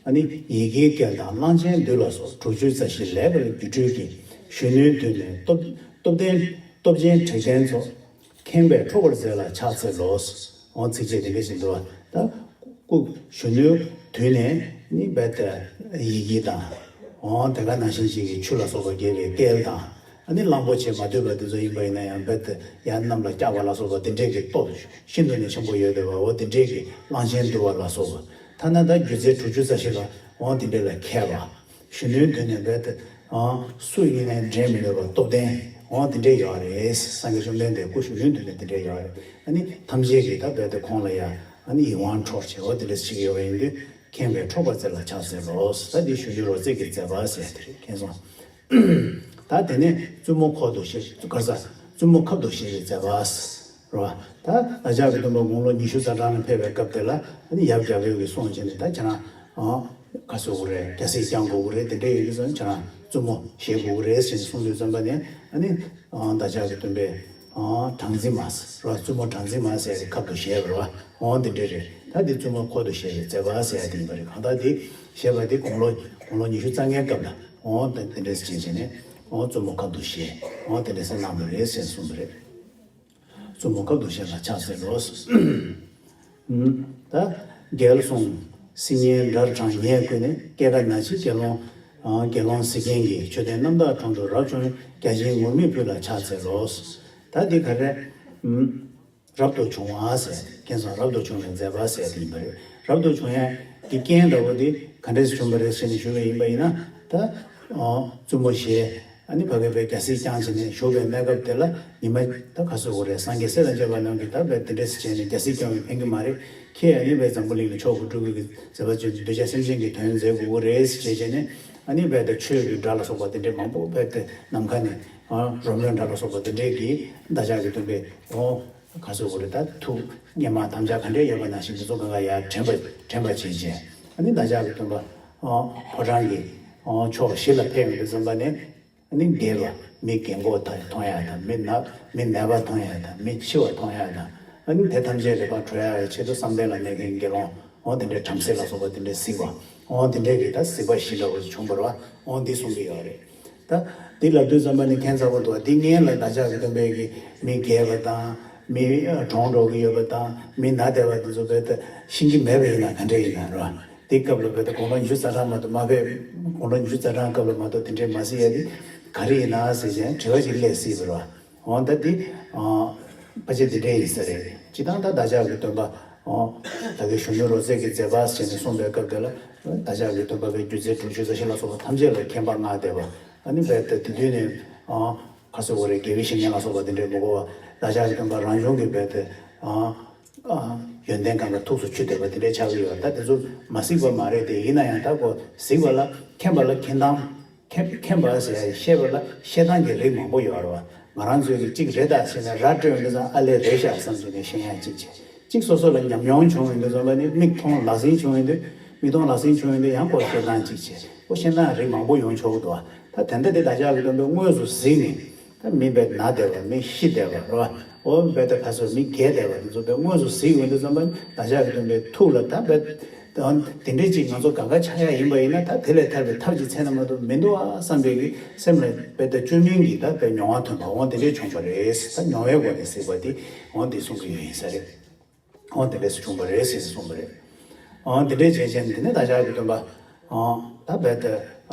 ཨ་ནི་ཡི་གེའི་སྐད་དང་གླང་ཆེན་འདུས་ལ་སོགས་དྲུག་ཅུ་རྩ་བཞི་ལེགས་པར་སྒྱུ་འཕྲུལ་གྱིས། གཞོན་ནུའི་དུས་ནས་སྟོབས་སྟོབས་ལྡན་སྟོབས་ཆེན་དྲེགས་ལྡན་ཚོགས། ཁེངས་པས་འཕྲོག་པར་མཛད་ལ་ཕྱག་འཚལ་ལོ། འོ་ཚིགས་བཅད་དེ་འདྲ་ཞིག་འདུག་བ། ད་སྐུ་གཞོན་ནུའི་དུས་ནས་ནི་རྦད་དེ་ཡི་གེ་དང་། འོ་དེ་ག་ནང་བཞིན་ཞིག་གི་ཆུ་ལ་སོགས་པ་རྒྱས་པའི་སྐད་དང་། ཨ་ནི་གླང་པོ་ཆེ་མ་འདུས་པ་དེ་ཚོ་ཡིན་པ་ཡིན་ན་ཡང་རྦད་དེ་ཡར་གནམ་ལ་བཀྱག་པ་ལ་སོགས་པ་དེ་འདྲས་ཀྱི་སྟོབས་ཤིན་ཏུ་ནས་ཆེན་པོ་ཡོད་བསྡད་པ། འོ་དེ་འདྲས་ཀྱི་གླང་ཆེན་འདུ་བ་ལ་སོགས་པ། ཐ་ན་ད་སྒྱུ་རྩལ་དྲུག་ཅུ་རྩ་བཞི་ལ་འོ་དེ་འདྲས་ལ་མཁས་པ། གཞོན་ནུའི་དུས་ནས་རྦད་དེ་སུ་ཡིན་ནའི་འགྲན་མི་ནུས་པ་སྟོབས་ལྡན་འོ་དེ་འདྲས་ཡོད་རེད། སངས་རྒྱས་བཅོམ་ལྡན་འདས་སྐུ་གཞོན་ནུའི་དུས་ནས་དེ་འདྲས་ཡོད་རེད། ཨ་ནི་ཐམས་ཅད་ཀྱིས་ད་རྦད་དེ་ཁོང་ལ་ཡ་ཨ་ནི་ཡིད་དབང་འཕྲོག་བྱེད་འོ་དེ་འདྲས་ཞིག་ཡོད་པ་ཡིན་དུས་ཁེངས་པས་འཕྲོག་པར་མཛད་ལ་ཕྱག་འཚལ་ལོ། ད་འདི་གཞོན་ནུ་རོལ་རྩེད་ཀྱི་མཛད་པ་ཟེར་དེ་རེད་མཁྱེན་སོང་། ད་དེ་ནས་བཙུན་མོ་ཁབ་ཏུ་བཞེས་ག་ས་བཙུན་མོ་ཁབ་ཏུ་བཞེས་པའི་མཛད་པ་རོ། ད་བདག་ཅག་གི་སྟོན་པ་དགུང་ལོ་ཉི་ཤུ་རྩ་གྲངས་ལ་ཕེབས་པའི་སྐབས་དེ་ལ་ཨ་ནི་ཡབ་རྒྱལ་པོས་ཀྱིས་གསུངས་བྱས་ནས་ད་ཁྱེད་རང་ཨ་ག་ཟེར་དགོས་རེད། རྒྱལ་སྲིད་བསྐྱང་དགོས་ཀྱི་རེད། དེ་འདྲ་ཡིན་དུས་ཙང་ཁྱེད་རང་བཙུན་མོ་བཞེས་དགོས་ཀྱི་རེད་ཟེར་ནས་གསུངས་དུས་ཙམ་པ་ནས་ཨ་ནི་ཨ་བདག་ཅག་གི་སྟོན་པས་ཨ་སྦྲང་རྩི་མ་རོ། བཙུན་མོ་སྦྲང་རྩི་མ་ཟེར་ཏེ་ཁབ་ཏུ་བཞེས་པ་རོ། འོ་འདི་འདྲ་རེད། ད་འདི་བཙུན་མོ་ཁབ་ཏུ་བཞེས་པའི་མཛད་པ་ཟེར་ཡ་དེ་ཡིན་པ་རེད། གང་ལྟར་འདི་བཞེས་པ་འདི་དགུང་ལོ་དགུང་ལོ་ཉི་ཤུ་རྩ་ལྔའི་སྐབས་ལ་འོ་ད་འདི་འདྲ་ཞིག་བྱས་ནས་འོ་བཙུན་མོ་ཁབ་ཏུ་བཞེས་འོ་དེ་འདྲ་ཟེར་གནང་བ་རེད་ཟེར་གསུངས་པ་རེད། བཙུན་མོ་ཁབ་ཏུ་བཞེས་ལ་ཕྱག་འཚལ་ལོ། ད་རྒྱལ་གསུངས། སིལ་སྙན་སྒྲར་དྲངས་ཉེ་བསྐུལ་ནས། སྐྱེ་རྒ་ན་འཆིའི་དགེ་སློང་། དགེ་སློང་གཟིགས་མཁན་གྱིས། མཆོད་རྟེན་རྣམ་དག་དྲུང་དུ་རབ་བྱུང་བའི། བརྒྱ་བྱིན་ངུར་སྨྲིག་ཕུལ་ལ་ཕྱག་འཚལ་ལོ། ད་འདི་ག་རེ། རབ་ཏུ་བྱུང་བ་ཟེར་མཁན་སོང་། རབ་ཏུ་བྱུང་བའི་མཛད་པ་ཟེར་དེ་ཡིན་པ་རེད། རབ་ཏུ་བྱུང་ཡ་གི་རྐྱེན་འདྲ་བོ་འདི་ག་འདྲས་བྱུང་བ་རེད་ཟེར་ནས་ཞུ་བ་ཡིན་པ་ཡིན་ན། ད་བཙུན་མོ་བཞེས། ཨ་ནི་ཕ་གི་པའི་རྒྱལ་སྲིད་བསྐྱངས་བྱས་ནས་བཞུགས་པའི་གནས་སྐབས་དེ་ལ་ཉི་མ་ད་ག་ཟེར་དགོས་རེད། སངས་རྒྱས་སྲས་དང་བཅས་པ་རྣམས་ཀྱིས་ད་བས་དེ་འདྲས་བྱས་ནས་རྒྱལ་སྲིད་བསྐྱངས་པས་ཕན་གྱི་མ་རེད། ཁྱེད་ཨ་ནི་བས་འཛམ་བུ་གླིང་ལ་ཆོས་སྒོ་སྤྲུལ་སྐུའི་མཛད་པ་བྱས་ནས་གདུལ་བྱ་སེམས་ཅན་གྱི་དོན་མཛད་དགོས་ཀྱི་རེད་ཞེས་བྱས་ནས། ཨ་ནི་བས་ད་ཆོས་ཀྱི་སྒྲ་ལ་སོགས་པ་དེ་འདྲས་མང་པོ་བས་ད་ནམ་མཁའ་ནས་རོལ་མོའི་སྒྲ་ལ་སོགས་པ་དེ་འདྲས་ཀྱིས་བདག་ཅག་གི་སྟོན་པས་འོ་ག་ཟེར་དགོས་རེད། ད་ཐུགས་སྙེ་མ་དམ་བཅའ་ག་འདྲས་ཡོད་པ་ནང་བཞིན་དེ་ཚོ་གང་ག་ཡར་དྲན་པ་དྲན་པ་བྱེད་བྱས། ཨ་ནི་བདག་ཅག་གི་སྟོན་པ་ཕོ་བྲང་གི་ཕྱོགས་བཞི་ལ་ཕེབས་ཡོང་དུས་ཙམ་པ་ནས། ཨ་ནི་རྒས་པ་མི་རྒས་འཁོགས་མཐོང་ཡག་དང་། མི་ན་མི་ནད་པ་མཐོང་ཡག་དང་། མི་འཆི་བ་མཐོང་ཡག་དང་། ཨ་ནི་དེ་ཐམས་ཅད་ལས་ཕར་གྲོལ་ཡག་གི་ཆེད་དུ་བསམ་གཏན་ལ་གནས་མཁན་དགེ་སློང་འོ་དེ་འདྲའི་བྲམ་ཟེ་ལ་སོགས་པ་དེ་འདྲའི་གཟིགས་པ་འོ་དེ་འདྲའི་གི་ད་གཟིགས་པ་བཞི་འདྲ་བོ་ཞིག་བྱུང་བ་རེད་བ། འོ་འདི་གསུང་གི་ཡོད་རེད། ད་འདི་ལབ་དུས་ཙམ་པ་ནི་ཁྱད་མཚར་པོ་འདུག་བ། འདི་སྔོན་ལ་བདག་ཅག་གི་སྟོན་པས་ཀྱི་མི་རྒས་པ་དང་། མི་གྲོངས་འགྲོ་གི་ཡོད་པ་དང་། མི་ན་བསྡད་པ་དེ་ཚོ་བས་ད་ཤེས་ཀྱི་མེད་པ་ཡིན་ན་ག་འདྲ་ཡིན་ན་རེད་བ། དེ་སྐབས་ལ་བས་ད་དགུང་ལོ་ཉི་ཤུ་རྩ་གྲངས་མ་གཏོགས་མ་ཕེབས། དགུང་ལོ་ཉི་ཤུ་རྩ་གྲངས་སྐབས་ལ་མ་གཏོགས་དེ་འདྲའི་མ་གཟིགས་ཡ་དེ་ག་རེ་ཡིན་ན་ཟེར་བྱས་དྲི་བ་ཞིག་སླེབས་སྲིད་པ་རེད་བ། འོ་ད་འདི་ཕལ་ཆེར་འདི་འདྲ་ཡིན་ས་རེད། སྤྱིར་བཏང་ད་བདག་ཅག་གི་སྟོན་པ་ད་གིན་གཞོན་ནུ་རོལ་རྩེད་ཀྱི་མཛད་པ་ཟེར་ནས་གསུངས་པའི་སྐབས་དེ་ལ། བདག་ཅག་གི་སྟོན་པ་བས་སྒྱུ་རྩལ་དྲུག་ཅུ་རྩ་བཞི་ལ་སོགས་པ་ཐམས་ཅད་ལ་མཁྱེན་པ་མངའ་བསྡད་པ། ཨ་ནི་བས་ད་དེ་དུས་ནས་ག་ཟེར་དགོས་རེད། དགེ་བའི་བཤེས་གཉེན་ལ་སོགས་པ་དེ་འདྲས་མི་དགོས་པ། བདག་ཅག་གི་སྟོན་པ་རང་བྱུང་གི་བས་ད་ཡོན་ཏན་གང་ག་ཐུགས་སུ་ཆུད་བསྡད་པ་དེ་འདྲས་ཆགས་ཀྱི་ཡོད། ད་དེ་ཚོ་མ་གཟིགས་པ་མ་རེད་དེ། ཡིན་ན་ཡང་ད་ཁོ་གཟིགས་པ་ལ་མཁྱེན་པ་ལ་མཁྱེན་སྟངས། མཁྱེན་མཁྱེན་པ་ཟེར་ཡ་ཤེས་པ་ལ་ཤེས་སྟངས་ཀྱི་རིགས་མང་པོ་ཡོད་རེད་བ། ང་རང་ཚོས་ཀྱི་གཅིག་རེད་ད་ཟེར་ནས་ར་སྤྲོད་ཡོང་དུས་ཙང་ཨ་ལས་རེད་ཤག་བསམ་བྱས་ནས་ཤེས་ཡ་གཅིག་བྱས། གཅིག་སོ་སོ་ལ་ཉམས་མྱོང་བྱུང་ཡོང་དུས་ཙམ་པ་ནི་མིག་མཐོང་ལག་ཟིན་བྱུང་ཡོང་དུས། མིག་མཐོང་ལག་ཟིན་བྱུང་ཡོང་དུས་ཡང་ཁོ་ཤེས་སྟངས་གཅིག་བྱས། ཁོ་ཤེས་སྟངས་རིགས་མང་པོ་ཡོང་ཆོག་གི་འདུག་བ། ད་དེ་འདྲ་དེ་བདག་ཅག་གི་སྟོན་པས་དངོས་སུ་གཟིགས་ནས། ད་མི་བས་ན་བསྡད་པ། མི་ཤི་བསྡད་པ་རེད་བ། འོ་བས་ད་ཁ་སོ་མི་རྒས་བསྡད་པ་དེ་ཚོ་བས་དངོས་སུ་གཟིགས་ཡོང་དུས་ཙམ་པ་ནི་བདག་ཅག་གི་སྟོན་པའི་ཐུགས་ལ་ད་བས། དང་དེ་འདྲས་ཅིག་ང་ཚོ་གང་ག་ཆགས་ཡ་ཡིན་པ་ཡིན་ན། ད་དེ་ལས་ཐར་བའི་ཐབས་ཅིག་མཚན་ན་མ་གཏོགས་མི་འདུག་ཨ་བསམ་པའི་གི་སེམས་ལ་དཔེ་ད་བཅོས་མིན་གྱི་ད་དཔེ་མྱོང་བ་ཐོན་པ་འོང་དེ་འདྲས་བྱུང་བ་རེད། ད་མྱོང་བའི་སྒོ་ནས་གཟིགས་པ་དེ་འོང་དེ་གསུང་གི་ཡོད་ཡིན་ས་རེད། འོང་དེ་འདྲས་སུ་བྱུང་བ་རེད་ཟེར་གསུངས་པ་རེད། འོང་དེ་འདྲས་བྱས་བྱས་ནས་དེ་ནས་བདག་ཅག་གི་སྟོན་པ་འོང་ད་དཔེ་ད་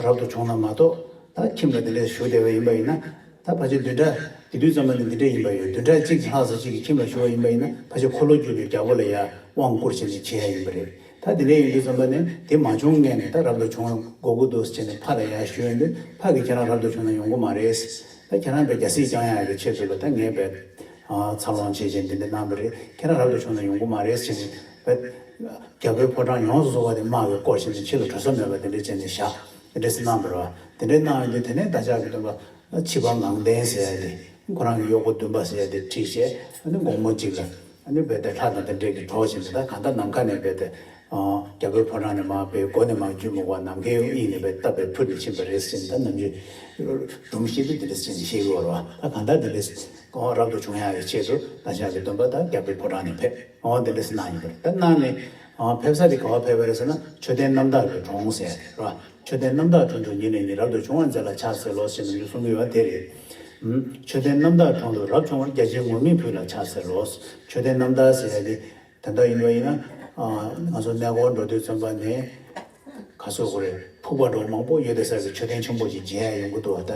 རབ་ཏུ་བྱུང་ན་མ་གཏོགས་ད་ཁྱིམ་ལ་དེ་འདྲས་བཞུགས་བསྡད་པ་ཡིན་པ་ཡིན་ན། ད་ཕལ་ཆེར་བདུན་ཕྲག་དེ་དུས་ཙམ་པ་ནས་འདི་འདྲ་ཡིན་པ་ཡོད། བདུན་ཕྲག་གཅིག་ལྷག་ཙམ་ཅིག་གི་ཁྱིམ་ལ་བཞུགས་པ་ཡིན་པ་ཡིན་ན་ཕལ་ཆེར་འཁོར་ལོས་སྒྱུར་བའི་རྒྱལ་པོ་ལ་ཡང་དབང་བསྐུར་བྱས་ནས་བྱེད་ཡ་ཡིན་པ་རེད། ད་དེ་འདྲ་ཡིན་དུས་ཙམ་པ་ནས་དེ་མ་བྱུང་སྔོན་ནས་ད་རབ་ཏུ་བྱུང་དགོས་ཀྱི་འདུག་ཟེར་ནས་ཕ་ལ་ཡར་ཞུས་ཡོང་དུས་ཕ་གིས་ཁྱེད་རང་རབ་ཏུ་བྱུང་ན་ཡོང་གི་མ་རེད། ད་ཁྱེད་རང་པའི་རྒྱལ་སྲིད་བསྐྱང་ཡ་གི་ཆེད་དུ་ལ་ད་ངས་པའི་ འཚར་ལོངས་བྱེད་བཞིན་དེ་འདྲ་གནང་བ་རེད། ཁྱེད་རང་རབ་ཏུ་བྱུང་ན་ཡོང་གི་མ་རེད་ཟེར་ནས་བས། རྒྱལ་པོའི་ཕོ་བྲང་ཡོངས་སུ་རྫོགས་པ་དེ་དམག་གིས་བསྐོར་བཞིན་དུ་ཕྱི་ལ་འགྲོ་ས་མེད་པ་དེ་འདྲ་བྱས་ནས་བཞག་དེ་འདྲ་ཞིག་གནང་བ་རེད་བ། དེ་འདྲ་གནང་ཡོང་དུས་དེ་ནས་བདག་ཅག་གི་སྟོན་པ་ཕྱི་པ་ངང་ལྡན་ཟེར་ཡ་དེ་ཁོ་རང་གི་གཡོག་པོ་འདུན་པ་ཟེར་ཡ་དེ་ཁྲིད་བྱས། ཨ་ནི་དགོང་མོ་གཅིག་ལ་ཨ་ནི་བས་དེ་ལྷ་དང་དེ་འདྲས་ཀྱི་གྲོགས་བྱས་ནས་ད་གང་ལྟར་ནམ་མཁའ་ནས་བས་དེ་རྒྱལ་པོའི་ཕོ་བྲང་ནས་མར་བས་སྒོ་ནས་མར་བརྒྱུད་མི་དགོས་པ་ནམ་མཁའི་དབྱིངས་ནས་བས་བཏབ་པས་འཕུར་ནས་ཕྱིན་པ་རེད་ཟེར་ནས། ད་ནམ་རྒྱུན་སྒྲུང་བཤད་དུས་དེ་འདྲ་ཟེར་ནས་བཤད་ཀྱི་ཡོད་རེད་བ། ད་གང་ལྟར་དེ་འདྲ་རབ་ཏུ་བྱུང་ཡག་གི་ཆེད་དུ་བདག་ཅག་གི་སྟོན་པ་ད་རྒྱལ་པོའི་ཕོ་བྲང་ནས་ཕེབས། འོ་དེ་འདྲ་ཟེར་གནང་ཡོད་པ་རེད། ད་གནང་ནས་ཨ་ཕེབས་ས་དེ་ག་པར་ཕེབས་པ་རེད་ཟེར་ན། མཆོད་རྟེན་རྣམ་དག་གི་གྲོང་ཟེར་རེད་བ། མཆོད་རྟེན་རྣམ་དག་གྲོང་དུ་ཉིན་ནས་ཉིན་རབ་ཏུ་བྱུང་བར་མཛད་ལ་ཕྱག་འཚལ་ལོ་ཞེས་ནམ་རྒྱུན་གསུང་གི་ཡོད་པ་དེ་རེད། ཨུམ། མཆོད་རྟེན་རྣམ་དག་གྲོང་དུ་རབ་བྱུང་བར་བརྒྱ་བྱིན་ངུར་སྨྲིག་ཕུལ་ལ་ཕྱག་འཚལ་ལོ། མཆོད་རྟེན་རྣམ་དག་ཟེར་ཡ་དེ་དེ་འདྲ་ཡིན་པ་ཡིན་ན། ཨ་ང་ཚོ་གནས་སྐོར་འགྲོ་དུས་ཙམ་པ་ནས་ག་ཚོད་དགོས་རེད། ཕུག་པ་འདྲ་བོ་མང་པོ་ཡོད་དེ་ས་གི་མཆོད་རྟེན་ཆེན་པོ་ཞིག་མཇལ་ཡ་ཡོང་གི་འདུག་བ། ད་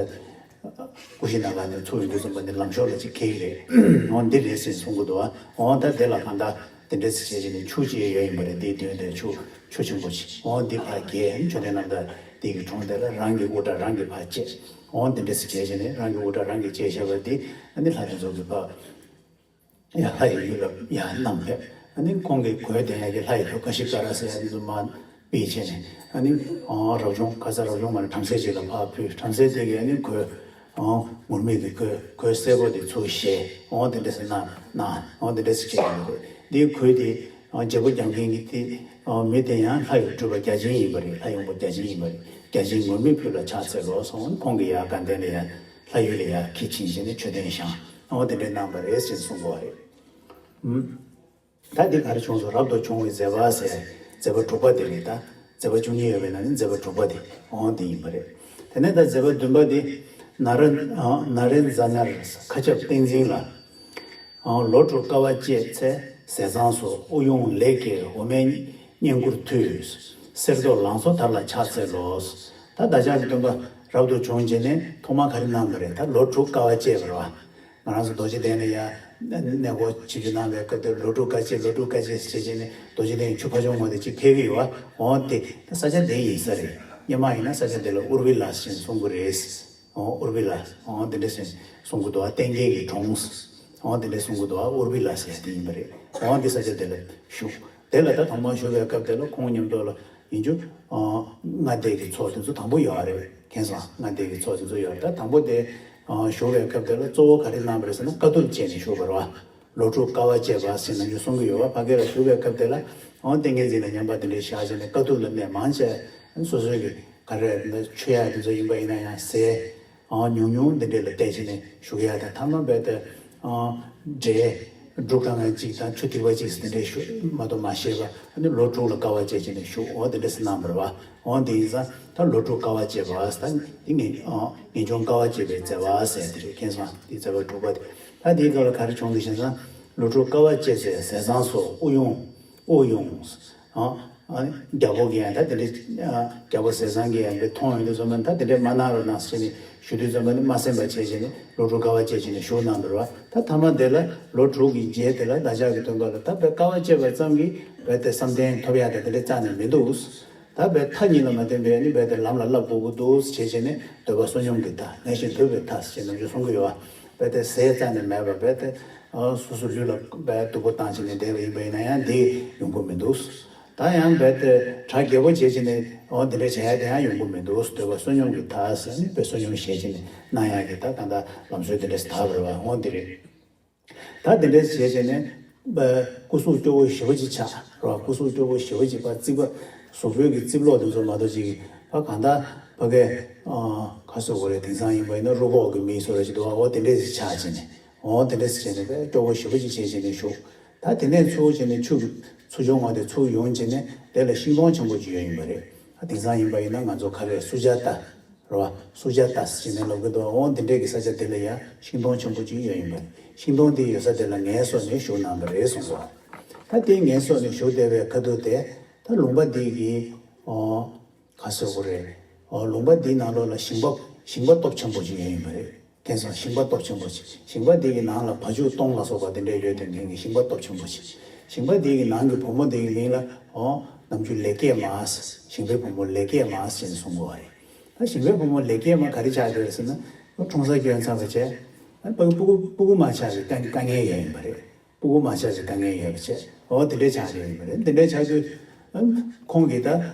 ཀུ་ཤི་ན་ག་ནས་ཚུར་ཡོང་དུས་ཙམ་པ་ནས་ལམ་ཞོར་ལ་ཅིག་འཁེལ་གི་རེད། འོ་འདི་རེད་ཟེར་གསུང་གི་འདུག་བ། འོ་ད་དེ་ལ་གང་ལྟར་དེ་འདྲ་ཟེར་བྱས་བྱས་ནས་ཆུ་ཅིག་ཡོད་ཡིན་པ་རེད། དེའི་མདུན་དེར་ཆུ་ཆུ་ཆེན་པོ་ཞིག་འོ་འདི་ཕར་བརྒལ། མཆོད་རྟེན་རྣམ་དག་དེ་གི་གྲོང་དེ་ལ་རང་གི་དབུ་སྐྲ་རང་གིས་ཕར་བཅད། འོ་དེ་འདྲ་ཟེར་བྱས་བྱས་ནས་རང་གི་དབུ་སྐྲ་རང་གིས་བཅད་བཞག་པ་འདི་ཨ་ནི་ལྷ་དེ་ཚོ་གིས་ཕར་ཡ་ལྷ་ཡི་ཡུལ་ལ་ཡར་གནང་ཕེབས། ཨ་ནི་ཁོང་གི་གོས་དེ་ཡ་གི་ལྷ་ཡི་གོས་ཀ་ཤི་ཀ་ར་ཟེར་ཡ་འདི་ཚོ་མར་ཕུད་བྱས་ནས། ཨ་ནི་ཨ་རབ་བྱུང་ཁ་ས་རབ་བྱུང་མ་ནས་བྲམ་ཟེ་ཅིག་ལ་ཕར་ཕུལ། བྲམ་ཟེ་དེ་གིས་ཨ་ནི་གོས་ཨ་ངུར་སྨྲིག་གི་གོས་གོས་སེར་པོ་དེ་ཚུར་བཞེས། འོ་དེ་འདྲ་ཟེར་གནང་གནང་། འོ་དེ་འདྲ་ཟེར་བྱས་ཡོད་རེད། འདིའི་གོས་དེ་ཨ་བརྗེ་པོ་རྒྱག་མཁན་གྱི་དེ་ཨ་མི་དེ་ཡང་ལྷ་ཡི་སྤྲུལ་པ་བརྒྱ་བྱིན་ཡིན་པ་རེད། ལྷ་ཡི་དབང་པོ་བརྒྱ་བྱིན་ཡིན་པ་རེད། བརྒྱ་བྱིན་ངུར་སྨྲིག་ཕུལ་ལ་ཕྱག་འཚལ་ལོ་གསུངས། ཁོང་གིས་ཡར་དགའ་ལྡན་ལ་ཡར་ལྷ་ཡུལ་ལ་ཡར་ཁྱེར་ཕྱིན་བྱས་ནས་མཆོད་རྟེན་བཞེངས། འོ་དེ་འདྲ་གནང་བ་རེད་ཟེར་གསུང་གི་ཡོད་རེད། ཨུམ། ད་འདི་ག་རེ་བྱུང་སོང་། རབ་ཏུ་བྱུང་བའི་མཛད་པ་ཟེར། མཛད་པ་དྲུག་པ་དེ་རེད། ད་མཛད་པ་བཅུ་གཉིས་ཡོད་པའི་ནང་ནས་མཛད་པ་དྲུག་པ་དེ་འོང་དེ་ཡིན་པ་རེད། དེ་ནས་ད་མཛད་པ་བདུན་པ་དེ། ན་ར་ཨ་ན་རེ་ཛ་ན་ར་མཁའ་ཁྱབ་ཏིང་འཛིན་ལ། ཨ་ལོ་དྲུག་དཀའ་བ་སྤྱད་ཚེ་ཟས་གཙང་སོགས། དབུགས་དབྱུང་ལས་ཀྱིས་འོ་མའི་བསྙེན་བཀུར་མཐུས། གསེར་མདོག་ལང་ཚོ་དར་ལ་ཕྱག་འཚལ་ལོ། ད་བདག་ཅག་གི་སྟོན་པ་རབ་ཏུ་བྱུང་རྗེས་ནས་ཐོག་མ་ག་རེ་གནང་བ་རེད། ད་ལོ་དྲུག་དཀའ་བ་སྤྱད་པ་རེད་བ། ང་རང་ཚོ་རྡོ་རྗེ་གདན་ལ་ཡ་གནས་སྐོར་ཆིབས་བསྒྱུར་གནང་བའི་སྐབས་དེར་ལོ་དྲུག་དཀའ་སྤྱད་ལོ་དྲུག་དཀའ་སྤྱད་ཟེར་བྱས་ནས་རྡོ་རྗེ་གདན་ཆུ་ཕར་ཕྱོགས་ངོས་དེ་གཅིག་ཕེབས་ཀྱི་ཡོད་བ། འོ་དེ་ད་ས་ཆ་དེ་ཡིན་ས་རེད། སྔོན་མ་ཡིན་ན་ས་ཆ་དེ་ལ་ཨུར་བི་ལ་ཟེར་གསུང་གི་རེད། འོ་ཨུར་བི་ལ་འོ་དེ་འདྲ་ཟེར་གསུང་གི་འདུག་བ། གཏན་རྒྱལ་གྱི་གྲོང་འོ་དེ་འདྲ་གསུང་གི་འདུག་བ། ཨུར་བི་ལ་ཟེར་ཡ་དེ་ཡིན་པ་རེད། འོ་དེ་ས་ཆ་དེ་ལ་བཞུགས། དེ་ལ་ད་ཐོག་མར་བཞུགས་པའི་སྐབས་དེ་ལ་ཁོང་མཉམ་དུ་ལ་ཡིན་རྒྱུ་ཨ་ལྔ་སྡེ་གི་ཚོགས་དེ་ཚོ་དང་པོ་ཡོད་རེད། མཁྱེན་སོང་། ལྔ་སྡེ་གི་ཚོགས་དེ་ཚོ་ཡོད་རེད། ད་དང་པོ་དེ་ཨ་བཞུགས་པའི་སྐབས་དེ་ལ་གཙོ་བོ་ག་རེ་གནང་བ་རེད་ཟེར་ན་དཀའ་ཐུབ་སྤྱད་ནས་བཞུགས་པ་རེད་བ། ལོ་དྲུག་དཀའ་བ་སྤྱད་པ་ཟེར་ནས་གསུང་གི་ཡོད་བ། ཕ་གི་ལ་བཞུགས་པའི་སྐབས་དེ་ལ་ཨོ་ཏིང་ངེ་འཛིན་ལ་མཉམ་པ་དེ་འདྲའི་བཞག་བྱས་ནས་དཀའ་ཐུབ་ལ་གནས་མང་ཆེ་སོ་སོའི་གི་ག་རེ་མཆོད་ཡ་དེ་ཚོ་ཡིན་པ་ཡིན་ན་ཡང་ཟས། ཨ་ཉུང་ཉུང་འདི་འདྲས་ལ་བལྟས་བྱས་ནས་བཞུགས་ཡ་དང་། ཐ་མ་རྦད་དེ་ཨ་འབྲས་འབྲུ་གང་གང་གཅིག་དང་ཆུ་ཐིགས་པ་གཅིག་འདི་འདྲས་བཞུགས་མ་གཏོགས་མ་བཞེས་པ། ཨ་ནི་ལོ་དྲུག་ལ་དཀའ་བ་སྤྱད་བྱས་ནས་བཞུགས། འོ་འདི་འདྲས་གནང་བ་རེད་བ། འོ་འདི་ཡིན་ཙང་ད་ལོ་དྲུག་དཀའ་བ་སྤྱད་པ་ཟེར། ད་འདི་ངེས་ཨ་ངེས་འབྱུང་དཀའ་བ་སྤྱད་པའི་མཛད་པ་ཟེར་དེ་རེད། མཁྱེན་སོང་། འདི་མཛད་པ་དྲུག་པ་དེ། ད་འདིའི་སྐབས་ལ་ག་རེ་བྱུང་འདུག་ཞེ་ན། ལོ་དྲུག་དཀའ་བ་སྤྱད་ཚེ་ཟས་གཙང་སོགས། དབུགས་དབྱུང་དབུགས་དབྱུང་། ཨ་ཨ་རྒྱལ་པོ་གིས་ཡང་ད་དེ་འདྲའི་ཨ་རྒྱལ་པོ་ཟས་གཙང་གིས་ཡང་དེ་མཐོང་ཡོང་དུས་ཙམ་པ་ད་དེ་འདྲའི་མ་གནང་རོགས་གནང་ཟེར་ནས་ཞུ་དུས་ཙམ་པ་ནི་མ་གསན་པ་བྱས་བྱས་ནས་ལོ་དྲུག་དཀའ་བ་སྤྱད་བྱས་ནས་བཞུགས་གནང་འདུག་བ། ད་ཐ་མ་དེ་ལ་ལོ་དྲུག་གི་རྗེས་དེ་ལ་བདག་ཅག་གི་སྟོན་པ་ལ་ད་དཔེ་དཀའ་བ་སྤྱད་པ་ཙམ་གྱིས་རྦད་དེ་བསམ་གཏན་ཐོབ་ཡག་དང་དེ་འདྲའི་རྩ་ནས་མི་འདུག། ད་དཔེ་མཐའ་གཉིས་ལ་མ་བརྟེན་པའི་ནི་རྦད་དེ་ལམ་ལ་བསླབ་དགོས་ཀྱི་འདུག་བྱས་བྱས་ནས་འདོད་པ་བསོད་སྙོམས་ཀྱི་མཐའ། ནད་བཞིན་འདོད་པའི་མཐའ་ཟེར་ནམ་རྒྱུན་གསུང་གི་ཡོད་བ། རྦད་དེ་ཟས་རྩ་ནས་མེད་པ་རྦད་དེ་ཨ་སོ་སོ་ལུས་ལ་རྦད་སྡུག་པོ་བཏང་བྱས་ནས་བསྡད་པ་ཡིན་པ་ཡིན་ན་ཡང་འདི་ཡོང་གི་མི་འདུག། ད་ཡང་རྦད་དེ་གྲ་རྒྱས་པོ་བྱས་བྱས་ནས་འོ་འདི་འདྲ་བྱེད་ཡ་དེ་ཡང་ཡོང་གི་མི་འདུག། འདོད་པ་བསོད་སྙོམས་ཀྱི་མཐའ་ཟེར་ནས་དཔེ་བསོད་སྙོམས་བྱས་བྱས་ནས་གནང་ཡག་གི་ད་གང་ལྟར་ལམ་སྲོལ་དེ་འདྲ་ཞིག་དར་བ་རེད་བ། འོ་འདི་རེད། ད་དེ་འདྲ་བྱས་བྱས་ནས་པ་སྐུ་གཟུགས་སྐྱོ་བོ་ཞེ་པོ་ཅིག་ཆགས་རོ། སྐུ་གཟུགས་སྐྱོ་བོ་ཞེ་པོ་ཅིག་པ་རྩིག་པ་གཟུགས་པོའི་གི་རྩིབ་ལོགས་དེ་ཚོ་མ་གཏོགས་ཅིག་པ་གང་ལྟར་ཕ་གི་ཨ་ཁ་སོ་གོ་རེ་དེང་སང་ཡིན་པ་ཡིན་ན་རུ་ཁོག་གི་མི་སོ་རེ་ཅིག་འདུག་བ། འོ་དེ་འདྲས་ཅིག་ཆགས་བྱས་ནས་འོ་དེ་འདྲས་ཅིག་བྱས་ནས་པ་སྐྱོ་བོ་ཞེ་པོ་ཅིག་བྱས་བྱས་ནས་བཞུགས། ད་དེ་ནས་ཚུར་བྱས་ནས་ཆུ་ཚུར་ཕྱུང་བ་དེ་ཚུར་ཡོང་བྱས་ནས་དེ་ལ་ཤིང་སྡོང་ཆེན་པོ་ཅིག་ཡོད་ཡིན་པ་རེད། ད་དེང་སང་ཡིན་པ་ཡིན་ན་ང་ཚོ་ག་རེ་སུ་ཇཱ་ཏ། རེད་བ། སུ་ཇཱ་ཏཱ་ཟེར་ནས་ལབ་ཀྱི་འདུག། འོ་འདི་འདྲས་ཀྱི་ས་ཆ་དེ་ལ་ཡང་ཤིང་སྡོང་ཆེན་པོ་ཅིག་ཡོད་ཡིན་པ་རེད། ཤིང་སྡོང་དེ་ཡོད་ས་དེ་ལ་ངལ་གསོ་ནས་བཞུགས་གནང་བ་རེད་གསུངས་པ། ད་དེ་ངལ་གསོ་ནས་བཞུགས་བསྡད་པའི་ཁ་ཐུག་དེ་ད་ལུང་པ་འདི་གི་ཨོ་ག་ཟེར་དགོས་རེད། ཨོ་ལུང་པ་འདིའི་ནང་ལོགས་ལ་ཞིང་པ་ཞིང་པ་སྟོབས་ཆེན་པོ་ཅིག་ཡོད་ཡིན་པ་རེད། མཁྱེན་སོང་། ཞིང་པ་སྟོབས་ཆེན་པོ་ཅིག། ཞིང་པ་འདི་གི་ནང་ལ་བ་ཕྱུགས་སྟོང་ལ་སོགས་པ་དེ་འདྲས་ཡོད་དེ་མཁན་གྱི་ཞིང་པ་སྟོབས་ཆེན་པོ་ཅིག། ཞིང་པ་འདི་གི་ནང་གི་བུ་མོ་འདི་གི་མིང་ལ་ཨོ་ནམ་རྒྱུན་ལེགས་སྐྱེས་མ་ཟེར། ཞིང་པའི་བུ་མོ་ལེགས་སྐྱེས་མ་ཟེར་ནས་གསུང་གི་ཡོད་རེད། ད་ཞིང་པའི་བུ་མོ་ལེགས་སྐྱེས་མ་ག་རེ་ཆགས་ཡོད་རེད་ཟེར་ན། འཁྲུངས་ས་སྐྱོན་ཚར་བ་བྱས། ཨ་ནི་ཕ་གི་སྤུ་གུ་སྤུ་གུ་མ་ཆགས་པའི་དཀའ་དཀའ་ངལ་ཡོད་ཡིན་པ་རེད། སྤུ་གུ་མ་ཆགས་པའི་དཀའ་ངལ་ཡོད་པ་བྱས། འོ་དེ་འདྲའི་ཆགས་ཡོད་ཡིན་པ་རེད། དེ་འདྲའི་ཆགས་དུས་ཨ་ཁོང་གིས་ད་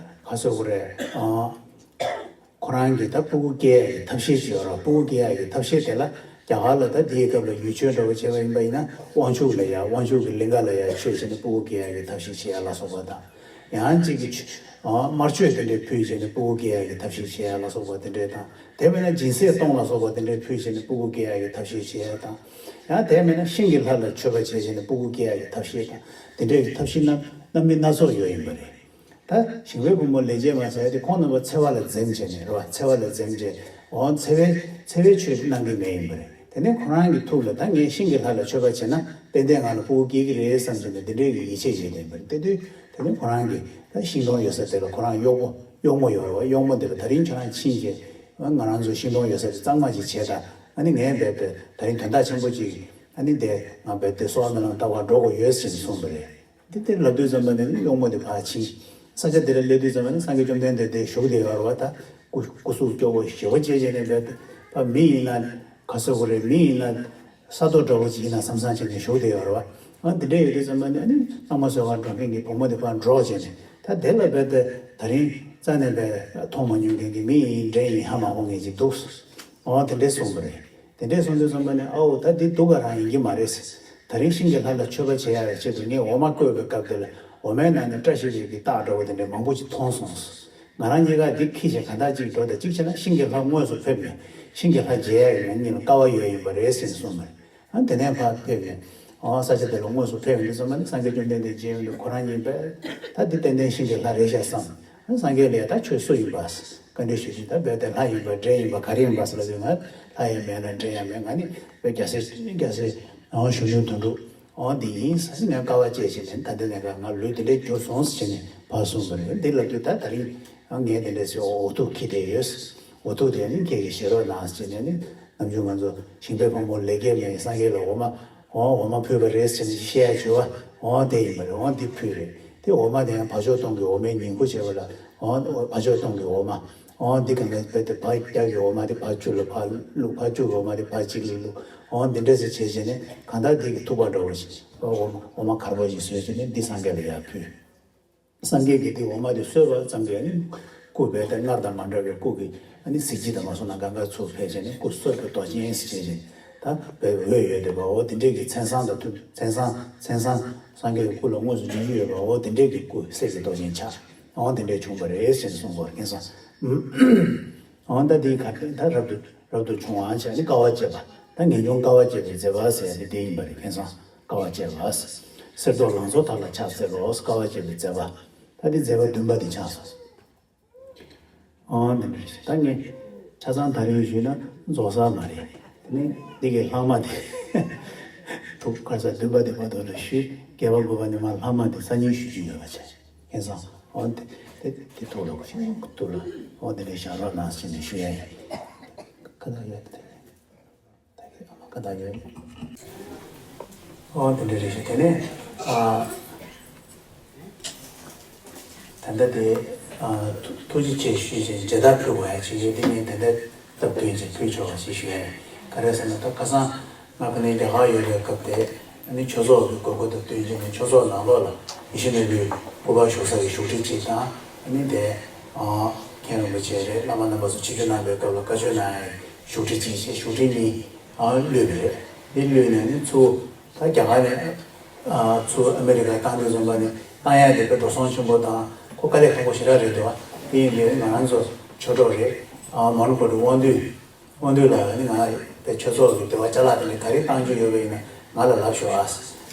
ག་ཟེར་དགོས་རེད། ཨ། ཁོ་རང་གིས་ད་སྤུ་གུ་སྐྱེ་ཡག་གི་ཐབས་ཤེས་བྱེད་རོགས། སྤུ་གུ་སྐྱེ་ཡག་གི་ཐབས་ཤེས་དེ་ལ་རྒྱ་གར་ལ་ད་དེའི་སྐབས་ལ་ཡུལ་ཆོས་འདྲ་བོ་བྱས་པ་ཡིན་པ་ཡིན་ན། དབང་ཕྱུག་ལ་ཡ་དབང་ཕྱུག་གི་ལིང་ག་ལ་ཡ་མཆོད་བྱས་ནས་སྤུ་གུ་སྐྱེ་ཡག་གི་ཐབས་ཤེས་བྱེད་ཡག་ལ་སོགས་པ་དང་། ཡང་གཅིག་གིས་ཆུ་ཨ་དམར་མཆོད་དེ་འདྲའི་ཕུལ་བྱས་ནས་སྤུ་གུ་སྐྱེ་ཡག་གི་ཐབས་ཤེས་བྱེད་ཡག་ལ་སོགས་པ་དེ་འདྲའི་དང་། དེ་མིན་ན་སྦྱིན་སྲེག་གཏོང་ལ་སོགས་པ་དེ་འདྲའི་ཕུལ་བྱས་ནས་སྤུ་གུ་སྐྱེ་ཡག་གི་ཐབས་ཤེས་བྱེད་ཡག་དང་། ཡང་དེ་མིན་ན་ཤིང་གི་ལྷ་ལ་མཆོད་པ་བྱས་བྱས་ནས་སྤུ་གུ་སྐྱེ་ཡག་གི་ཐབས་ཤེས་དང་། དེ་འདྲའི་གི་ཐབས་ཤེས་སྣ་སྣ་མིན་སྣ་ཚོགས་ཡོད་ཡིན་པ་རེད། ད་ཞིང་པའི་བུ་མོ་ལས་བྱེད་མ་ཟེར་ཡ་དེ་ཁོང་རྣམ་པ་འཚེ་བ་ལ་འཛེམ་བྱས་ནས་རེད་བ། འཚེ་བ་ལ་འཛེམ་བྱས། འོ་འཚེ་བའི་འཚེ་བའི་ཆོས་དེ་གནང་གི་མེད་ཡིན་པ་རེད། དེ་ནས་ཁོ་རང་གི་ཐུགས་ལ་ད་ངས་ཤིང་གི་ལྷ་ལ་མཆོད་པ་བྱས་ན་ཏན་ཏན་ང་ལ་སྤུ་གུ་སྐྱེ་གི་རེད་བསམ་བྱས་ནས་འདི་འདྲའི་གི་ཡིད་ཆེས་བྱས་བསྡད་ཡིན་པ་རེད། དེ་དུས་དེ་ནས་ཁོ་རང་གིས་ད་ཤིང་སྡོང་ཡོད་ས་དེ་ལ། ཁོ་རང་གཡོག་པོ་གཡོག་མོ་ཡོད་རེད་བ། གཡོག་མོ་དེ་ལ་ད་རིང་ཁྱོད་རང་ཕྱིན་བྱས་ང་རང་ཚོ་ཤིང་སྡོང་ཡོད་ས་དེ་གཙང་མ་ཅིག་བྱས་དང་། ཨ་ནི་ངས་རྦད་དེ་ད་རིང་དོན་དག་ཆེན་པོ་ཅིག་ཨ་ནི་དེ་ང་རྦད་དེ་གསོལ་བ་སྨོན་ལམ་བཏབ་གར་འགྲོ་དགོས་ཡོད་ཟེར་ནས་གསུངས་པ་རེད། འདི་དེ་ལབ་དུས་ཙམ་པ་ནས་ནི་གཡོག་མོ་དེ་ཕར་ཕྱིན། ས་ཆ་དེ་ལ་སླེབས་དུས་ཙམ་པ་ནི་སངས་རྒྱས་བཅོམ་ལྡན་འདས་དེ་བཞུགས་བསྡད་ཡོད་རེད་བ། ད་སྐུ་སྐུ་གཟུགས་སྐྱོ་བོ་ཞེ་པོ་བྱས་བྱས་ནས་རྦད་དེ་ཕ་མི་ཡིན་ན་ག་ཟེར་དགོས་རེད། མི་ཡིན་ན་ས་རྡོ་འདྲ་བོ་ཅིག་ཡིན་ན་བསམ་བསམ་བྱས་ནས་བཞུགས་བསྡད་ཡོད་རེད་བ། ཨ་འདི་འདྲ་ཡོད་དུས་ཙམ་པ་ནས་ཨ་ནི་གཙང་མ་བཟོ་གར་འགྲོ་མཁན་གྱི་བུ་མོ་དེ་ཕར་འགྲོ་བྱས་ནས། ད་དེ་ལ་རྦད་དེ་ད་རིང་རྩ་ནས་རྦད་མཐོང་མ་མྱོང་མཁན་གྱི་མི་ཡིན་འདྲེ་ཡིན་ཧ་མ་གོ་མཁན་ཅིག་འདུག་འོ་དེ་འདྲས་གསུངས་པ་རེད། དེ་འདྲས་གསུངས་དུས་ཙམ་པ་ནས་ཨའོ་ད་འདི་སྡུག་ག་རང་ཡིན་གྱི་མ་རེད། ད་རིང་ཤིང་གི་ལྷ་ལ་མཆོད་པ་བྱེད་ཡ་ཡི་ཆེད་དུ་ངས་འོ་མ་བསྐོལ་བའི་སྐབས་དེ་ལ་འོ་མའི་ནང་ནས་བཀྲ་ཤིས་པའི་གི་རྟགས་འདྲ་བོ་དེ་འདྲས་མང་པོ་ཅིག་མཐོང་སོང་། ང་རང་གཉིས་ཀ་འདི་འཁྱེར་བྱས་གང་ལྟར་ཅིག་འགྲོ། ད་གཅིག་བྱས་ན་ཤིང་གི་ལྷ་དངོས་སུ་ཕེབས་ནས་ཤིང་གི་ལྷ་མཇལ་ཡ་ཡི་ང་གཉིས་ལ་དཀའ་བ་ཡོད་ཡིན་པ་རེད་ཟེར་ནས་གསུངས་པ་རེད། ཨ་དེ་ནས་ཕར་ཕེབས་ནས་ཨོ་ས་ཆ་དེ་ལ་དངོས་སུ་ཕེབས་ཡོང་དུས་ཙམ་པ་ནི་སངས་རྒྱས་བཅོམ་ལྡན་འདས་མཇལ་ཡོང་དུས་ཁོ་རང་གཉིས་པས་ད་འདི་ཏན་ཏན་ཤིང་གི་ལྷ་རེད་ཤག་བསམ། ཨ་སངས་རྒྱས་ལ་ཡ་ད་ཁྱོད་སུ་ཡིན་པ་བཀའ་འདྲི་ཞུས་དུས། ད་རྦད་དེ་ལྷ་ཡིན་པ་འདྲེ་ཡིན་པ་ག་རེ་ཡིན་པ་ཟེར་ལབ་དུས། ང་ལྷ་ཡང་མེད་ལ་འདྲེ་ཡང་མེད། ང་ནི་རྦད་རྒྱལ་སྲས་རྒྱལ་སྲས་ཨོ་གཞོན་ནུ་དོན་གྲུབ་ཨོ་འདི་ཡིན་ཟེར་ནས་དཀའ་བ་སྤྱད་བྱས་ནས། ད་འདི་ནས་ཀ་ང་ལུས་འདི་འདྲས་གྱུར་སོང་ཟེར་བྱས་ནས་ཕར་གསུངས་པ་རེད། འདི་ལབ་དུས་ད་ད་རིང་ཨ་ངས་འདི་འདྲས་ཟེར་འོ་ཐུག་འཁྱེར་བསྡད་ཡོད། འོ་ཐུག་དེ་ནི་ཁྱེད་ཀྱིས་བཞེས་རོགས་གནང་ཟེར་ནས་ནི། ནམ་རྒྱུན་ང་ཚོ་ཞིང་པའི་བུ་མོ་ལས་སྐལ་མའི་སངས་རྒྱས་ལ་འོ་མ་འོ་འོ་མ་ཕུལ་བ་རེད་ཟེར་ནས་བཤད་ཡ་བྱོས་པ་འོ་དེ་ཡིན་པ་རེད། འོ་འདི་ཕུལ་རེད། དེ་འོ་མ་དེ་ཡང་བ་ཕྱུགས་སྟོང་གི་འོ་མའི་ཉིང་ཁུ་བྱས་པ་ལ་འོ་བ་ཕྱུགས་སྟོང་གི་འོ་མ་འོ་འདི་གང་ག་རྦད་དེ་བ་བརྒྱ་གི་འོ་མ་དེ་བ་བཅུ་ལ་ཕར་བླུགས། བ་བཅུ་གི་འོ་མ་དེ་བ་གཅིག་ལ་བླུགས། འོ་འདི་འདྲ་ཟེར་བྱས་བྱས་ནས་གང་ལྟར་འདི་གི་ཐུག་པ་འདྲ་བོ་ཞིག་འོ་མ་འོ་མ་དཀར་པོ་ཞིག་བཟོས་བྱས་ནས་འདི་སངས་རྒྱས་ལ་ཡར་ཕུལ། སངས་རྒྱས་ཀྱིས་དེ་འོ་མ་དེ་གསོལ་བ་ཙམ་གྱིས་ནི་སྐུ་རྦད་དེ་སྔར་དང་མ་འདྲ་བའི་སྐུ་གི་ཨ་ནི་གཟི་བརྗིད་དང་མ་སོང་ན་གང་ག་ཚུར་འཕེལ་བྱས་ནས་སྐུ་གསོལ་བའི་མདོག་ཅན་ཟེར་བྱས་ནས་ད་རྦད་འོད་ཡོད་བསྡད་པ། འོ་དེ་འདྲས་ཀྱི་མཚན་བཟང་དང་མཐུན། མཚན་བཟང་མཚན་བཟང་སངས་རྒྱས་ཀྱི་སྐུ་ལ་དངོས་སུ་འབྱུང་རྒྱུ་ཡོད་པ། འོ་དེ་འདྲས་ཀྱི་སྐུ་གསེར་གྱི་མདོག་ཅན་ཆགས། འོ་དེ་འདྲས་བྱུང་བ་རེད་ཟེར་ནས་གསུངས་པ་རེད། མཁྱེན་སོང་། འོ་ད་དེའི་ཁ་ད་རབ་ཏུ་རབ་ཏུ་བྱུང་བ་བྱས་ནས་དཀའ་བ་སྤྱད་པ། ད་ངེས་འབྱུང་དཀའ་བ་སྤྱད་པའི་མཛད་པ་ཟེར་ཡ་དེ་དེ་ཡིན་པ་རེད། མཁྱེན་སོང་། དཀའ་བ་སྤྱད་པ། གསེར་མདོག་ལང་ཚོ་དག་ལ་ཕྱག་འཚལ་ལོ། དཀའ་བ་སྤྱད་པའི་མཛད་པ། ད་དེ་མཛད་པ་བདུན་པ་དེ་ཆགས་སོང་། ཨོ་འདི་འདྲ་རེད། ད་ངས་ཆ་ཚང་ད་རེས་ཞུས་ན་རྫོགས་ས་མ་རེད། དེ་ནས་འདི་གའི་ལྷག་མ་དེ་ཐུགས་ཁར་ས་བདུན་པ་དེ་བར་དུ་ལ་ཞུས། བརྒྱད་པ་དགུ་པ་ནས་མར་ལྷག་མ་དེ་སང་ཉིན་ཞུ་རྒྱུ་ཡོད་པ་བྱས། མཁྱེན་སོང་། ཨོ་དེ་དེ་དེ་ཐུགས་ལ་གོ་ཞིག་ཐུགས་ལ་ཨོ་དེ་འདྲ་བཞག་རོགས་གནང་ཟེར་ནས་ཞུ་ཡ་ཡིན། ཁ་ད་ཡོད་དེ། ཨོ་དེ་འདྲ་རེད་ཤག་དེ་ནས་ཨ་ད་ལྟ་དེ་ཨ་ཐུགས་ཐུགས་རྗེ་ཆེ་ཞུས་བྱས་མཇལ་དར་ཕུལ་དགོས་ཡ་ཅིག་ཡོད། དེ་ངས་དེ་འདྲ་སྟབས་བསྟུན་བྱས་ཕུལ་ཆོག་པ་ཞིག་ཞུ་ཡ་ཡིན། ག་རེ་ཟེར་ན་ད་ཁ་སང་ང་ཕ་ནས་རྒྱ་གར་ཡོད་པའི་སྐབས་དེ་ཨ་ནི་ཆོས་ཚོགས་ཀྱི་དགོས་མཁོ་དང་བསྟུན་བྱས་ནས་ཆོས་ཚོགས་ནང་ལོགས་ལ་ཡིད་བཞིན་ནོར་བུའི་སྐུ་པར་བཞུགས་ས་ཀྱི་བཞུགས་ཁྲི་གཅིག་དང་། ཨ་ནི་དེ་ཨ་མཁན་རིན་པོ་ཆེ་རེད། བླ་མ་རྣམ་པ་ཚོ་ཆིབས་བསྒྱུར་གནང་པའི་སྐབས་ལ་བཀའ་ཆོས་གནང་ཡ་བཞུགས་ཁྲི་གཅིག་བྱས། བཞུགས་ཁྲི་གཉིས་ཨ་བླུགས་པ་རེད། འདི་བླུགས་ནས་ནི་ཚུར་ད་རྒྱ་གར་ནས་ཨ་ཚུར་ཨ་མེ་རི་ཀར་བཏང་དུས་ཙམ་པ་ནི་བཏང་ཡ་དེ་དཔེ་འགྲོ་སོང་ཆེན་པོ་དང་ཁོ་དཀའ་ལས་ཁག་པོ་ཞེ་དྲག་རེད་འདུག་དེ་ཡིན་དུས་ང་རང་ཚོ་ཆོས་གྲོགས་རེད། ཨ་མོན་གྷོ་རུ་དབང་འདུས་དབང་འདུས་ལགས་ནི་ང་དཔེ་ཆོས་ཚོགས་ཀྱི་འབྲེལ་བ་ཅ་ལག་དེ་ནི་ག་རེ་བཏང་རྒྱུ་ཡོད་པ་ཡིན་ན་ང་ལ་ལབ་ཤོག་ཨ།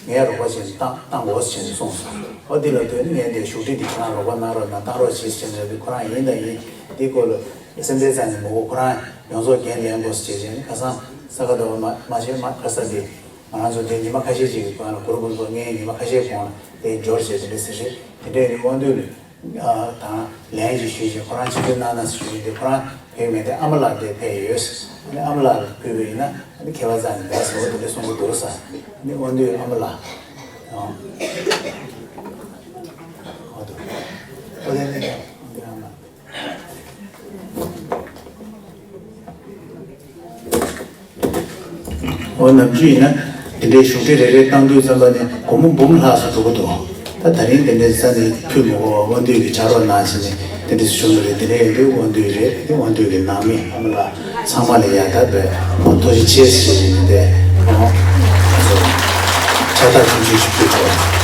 ངས་རོགས་པ་བྱས་ནས་བཏང་བཏང་དགོས་ཟེར་ནས་གསུངས་སོང་། ཨོ་འདི་ལ་ལྟོས་ནས་ངས་འདི་བཞུགས་ཁྲི་འདི་ཁྱེད་རང་རོགས་པ་གནང་རོགས་གནང་བཏང་རོགས་བྱེད་ཟེར་ནས་ཁོ་རང་ཡིན་དང་ཡིན། འདི་སྐོར་ལ་སེམས་ཁྲལ་རྩ་ནས་མི་དགོས། ཁོ་རང་ཡོངས་རྫོགས་འགན་ལེན་དགོས་ཟེར་བྱས་ནས་ཁ་སང་ས་ག་ཟླ་བ་མ་མ་ཤེས་མ་ཁ་ས་འདི་ང་རང་ཚོ་འདི་ཉི་མ་ཁ་ཤས་ཅིག་གི་སྒང་ལ་གུ་རུ་པུན་པོ་ངའི་ཉི་མ་ཁ་ཤས་གོང་ལ་དེ་འབྱོར་བྱས་དེ་འདྲ་ཟེར་རེད། དེ་འདྲའི་དབང་འདུས་ལ་དང་ལན་ཅིག་ཞུས་བྱས་ཁོ་རང་ཆིབས་བསྒྱུར་གནང་ན་ཟེར་ཞུས་བྱས་ཁོ་རང་ཕེབས་མེད་དེ་ཨ་མ་ལགས་དེ་ཕེབས་ཡོད། ཨ་ནི་ཨ་མ་ལགས་ལ་ཕུལ་བ་ཡིན་ན་ཨ་ནི་ཁྱད་པར་རྩ་ནས་མེད་ཟེར་བ་དེ་འདྲ་གསུང་གི་འདུག་ས། ཨ་ནི་དབང་འདུས་ཨ་མ་ལགས་ཨང་། ཨོ་དོ། ཨོ་དེ་ནི་དབང་འདུས་ཨ་མ་ལགས། འོ་ནམ་རྒྱུན་ཡིན་ན་དེ་འདྲའི་ཞུ་གྲྭ་རེ་རེ་བཏང་དུས་ཙམ་པ་ནས་སྒོར་མོ་འབུམ་ལྷག་ཙམ་འགྲོ་གི་འདུག་ད་ད་རིང་དེ་འདྲའི་ས་ནས་ཕུལ་མི་དགོས་པ་དབང་འདུས་ཀྱིས་ཕྱག་རོགས་གནང་བྱས་ནས་དེ་འདྲ་ཞུ་གི་རེད། དེ་འདྲ་ཡིན་དུས་དབང་འདུས་རེད། དེ་དབང་འདུས་ཀྱི་ནང་མི་ཨ་མ་ལགས་ཚང་མ་ལ་ཡ་ད་བས་ཐུགས་རྗེ་ཆེ་ཞེས་ནས་དེ་ཕྱག་རྟགས་ཆུང་ཆུང་ཞིག་ཕུལ་ཆོག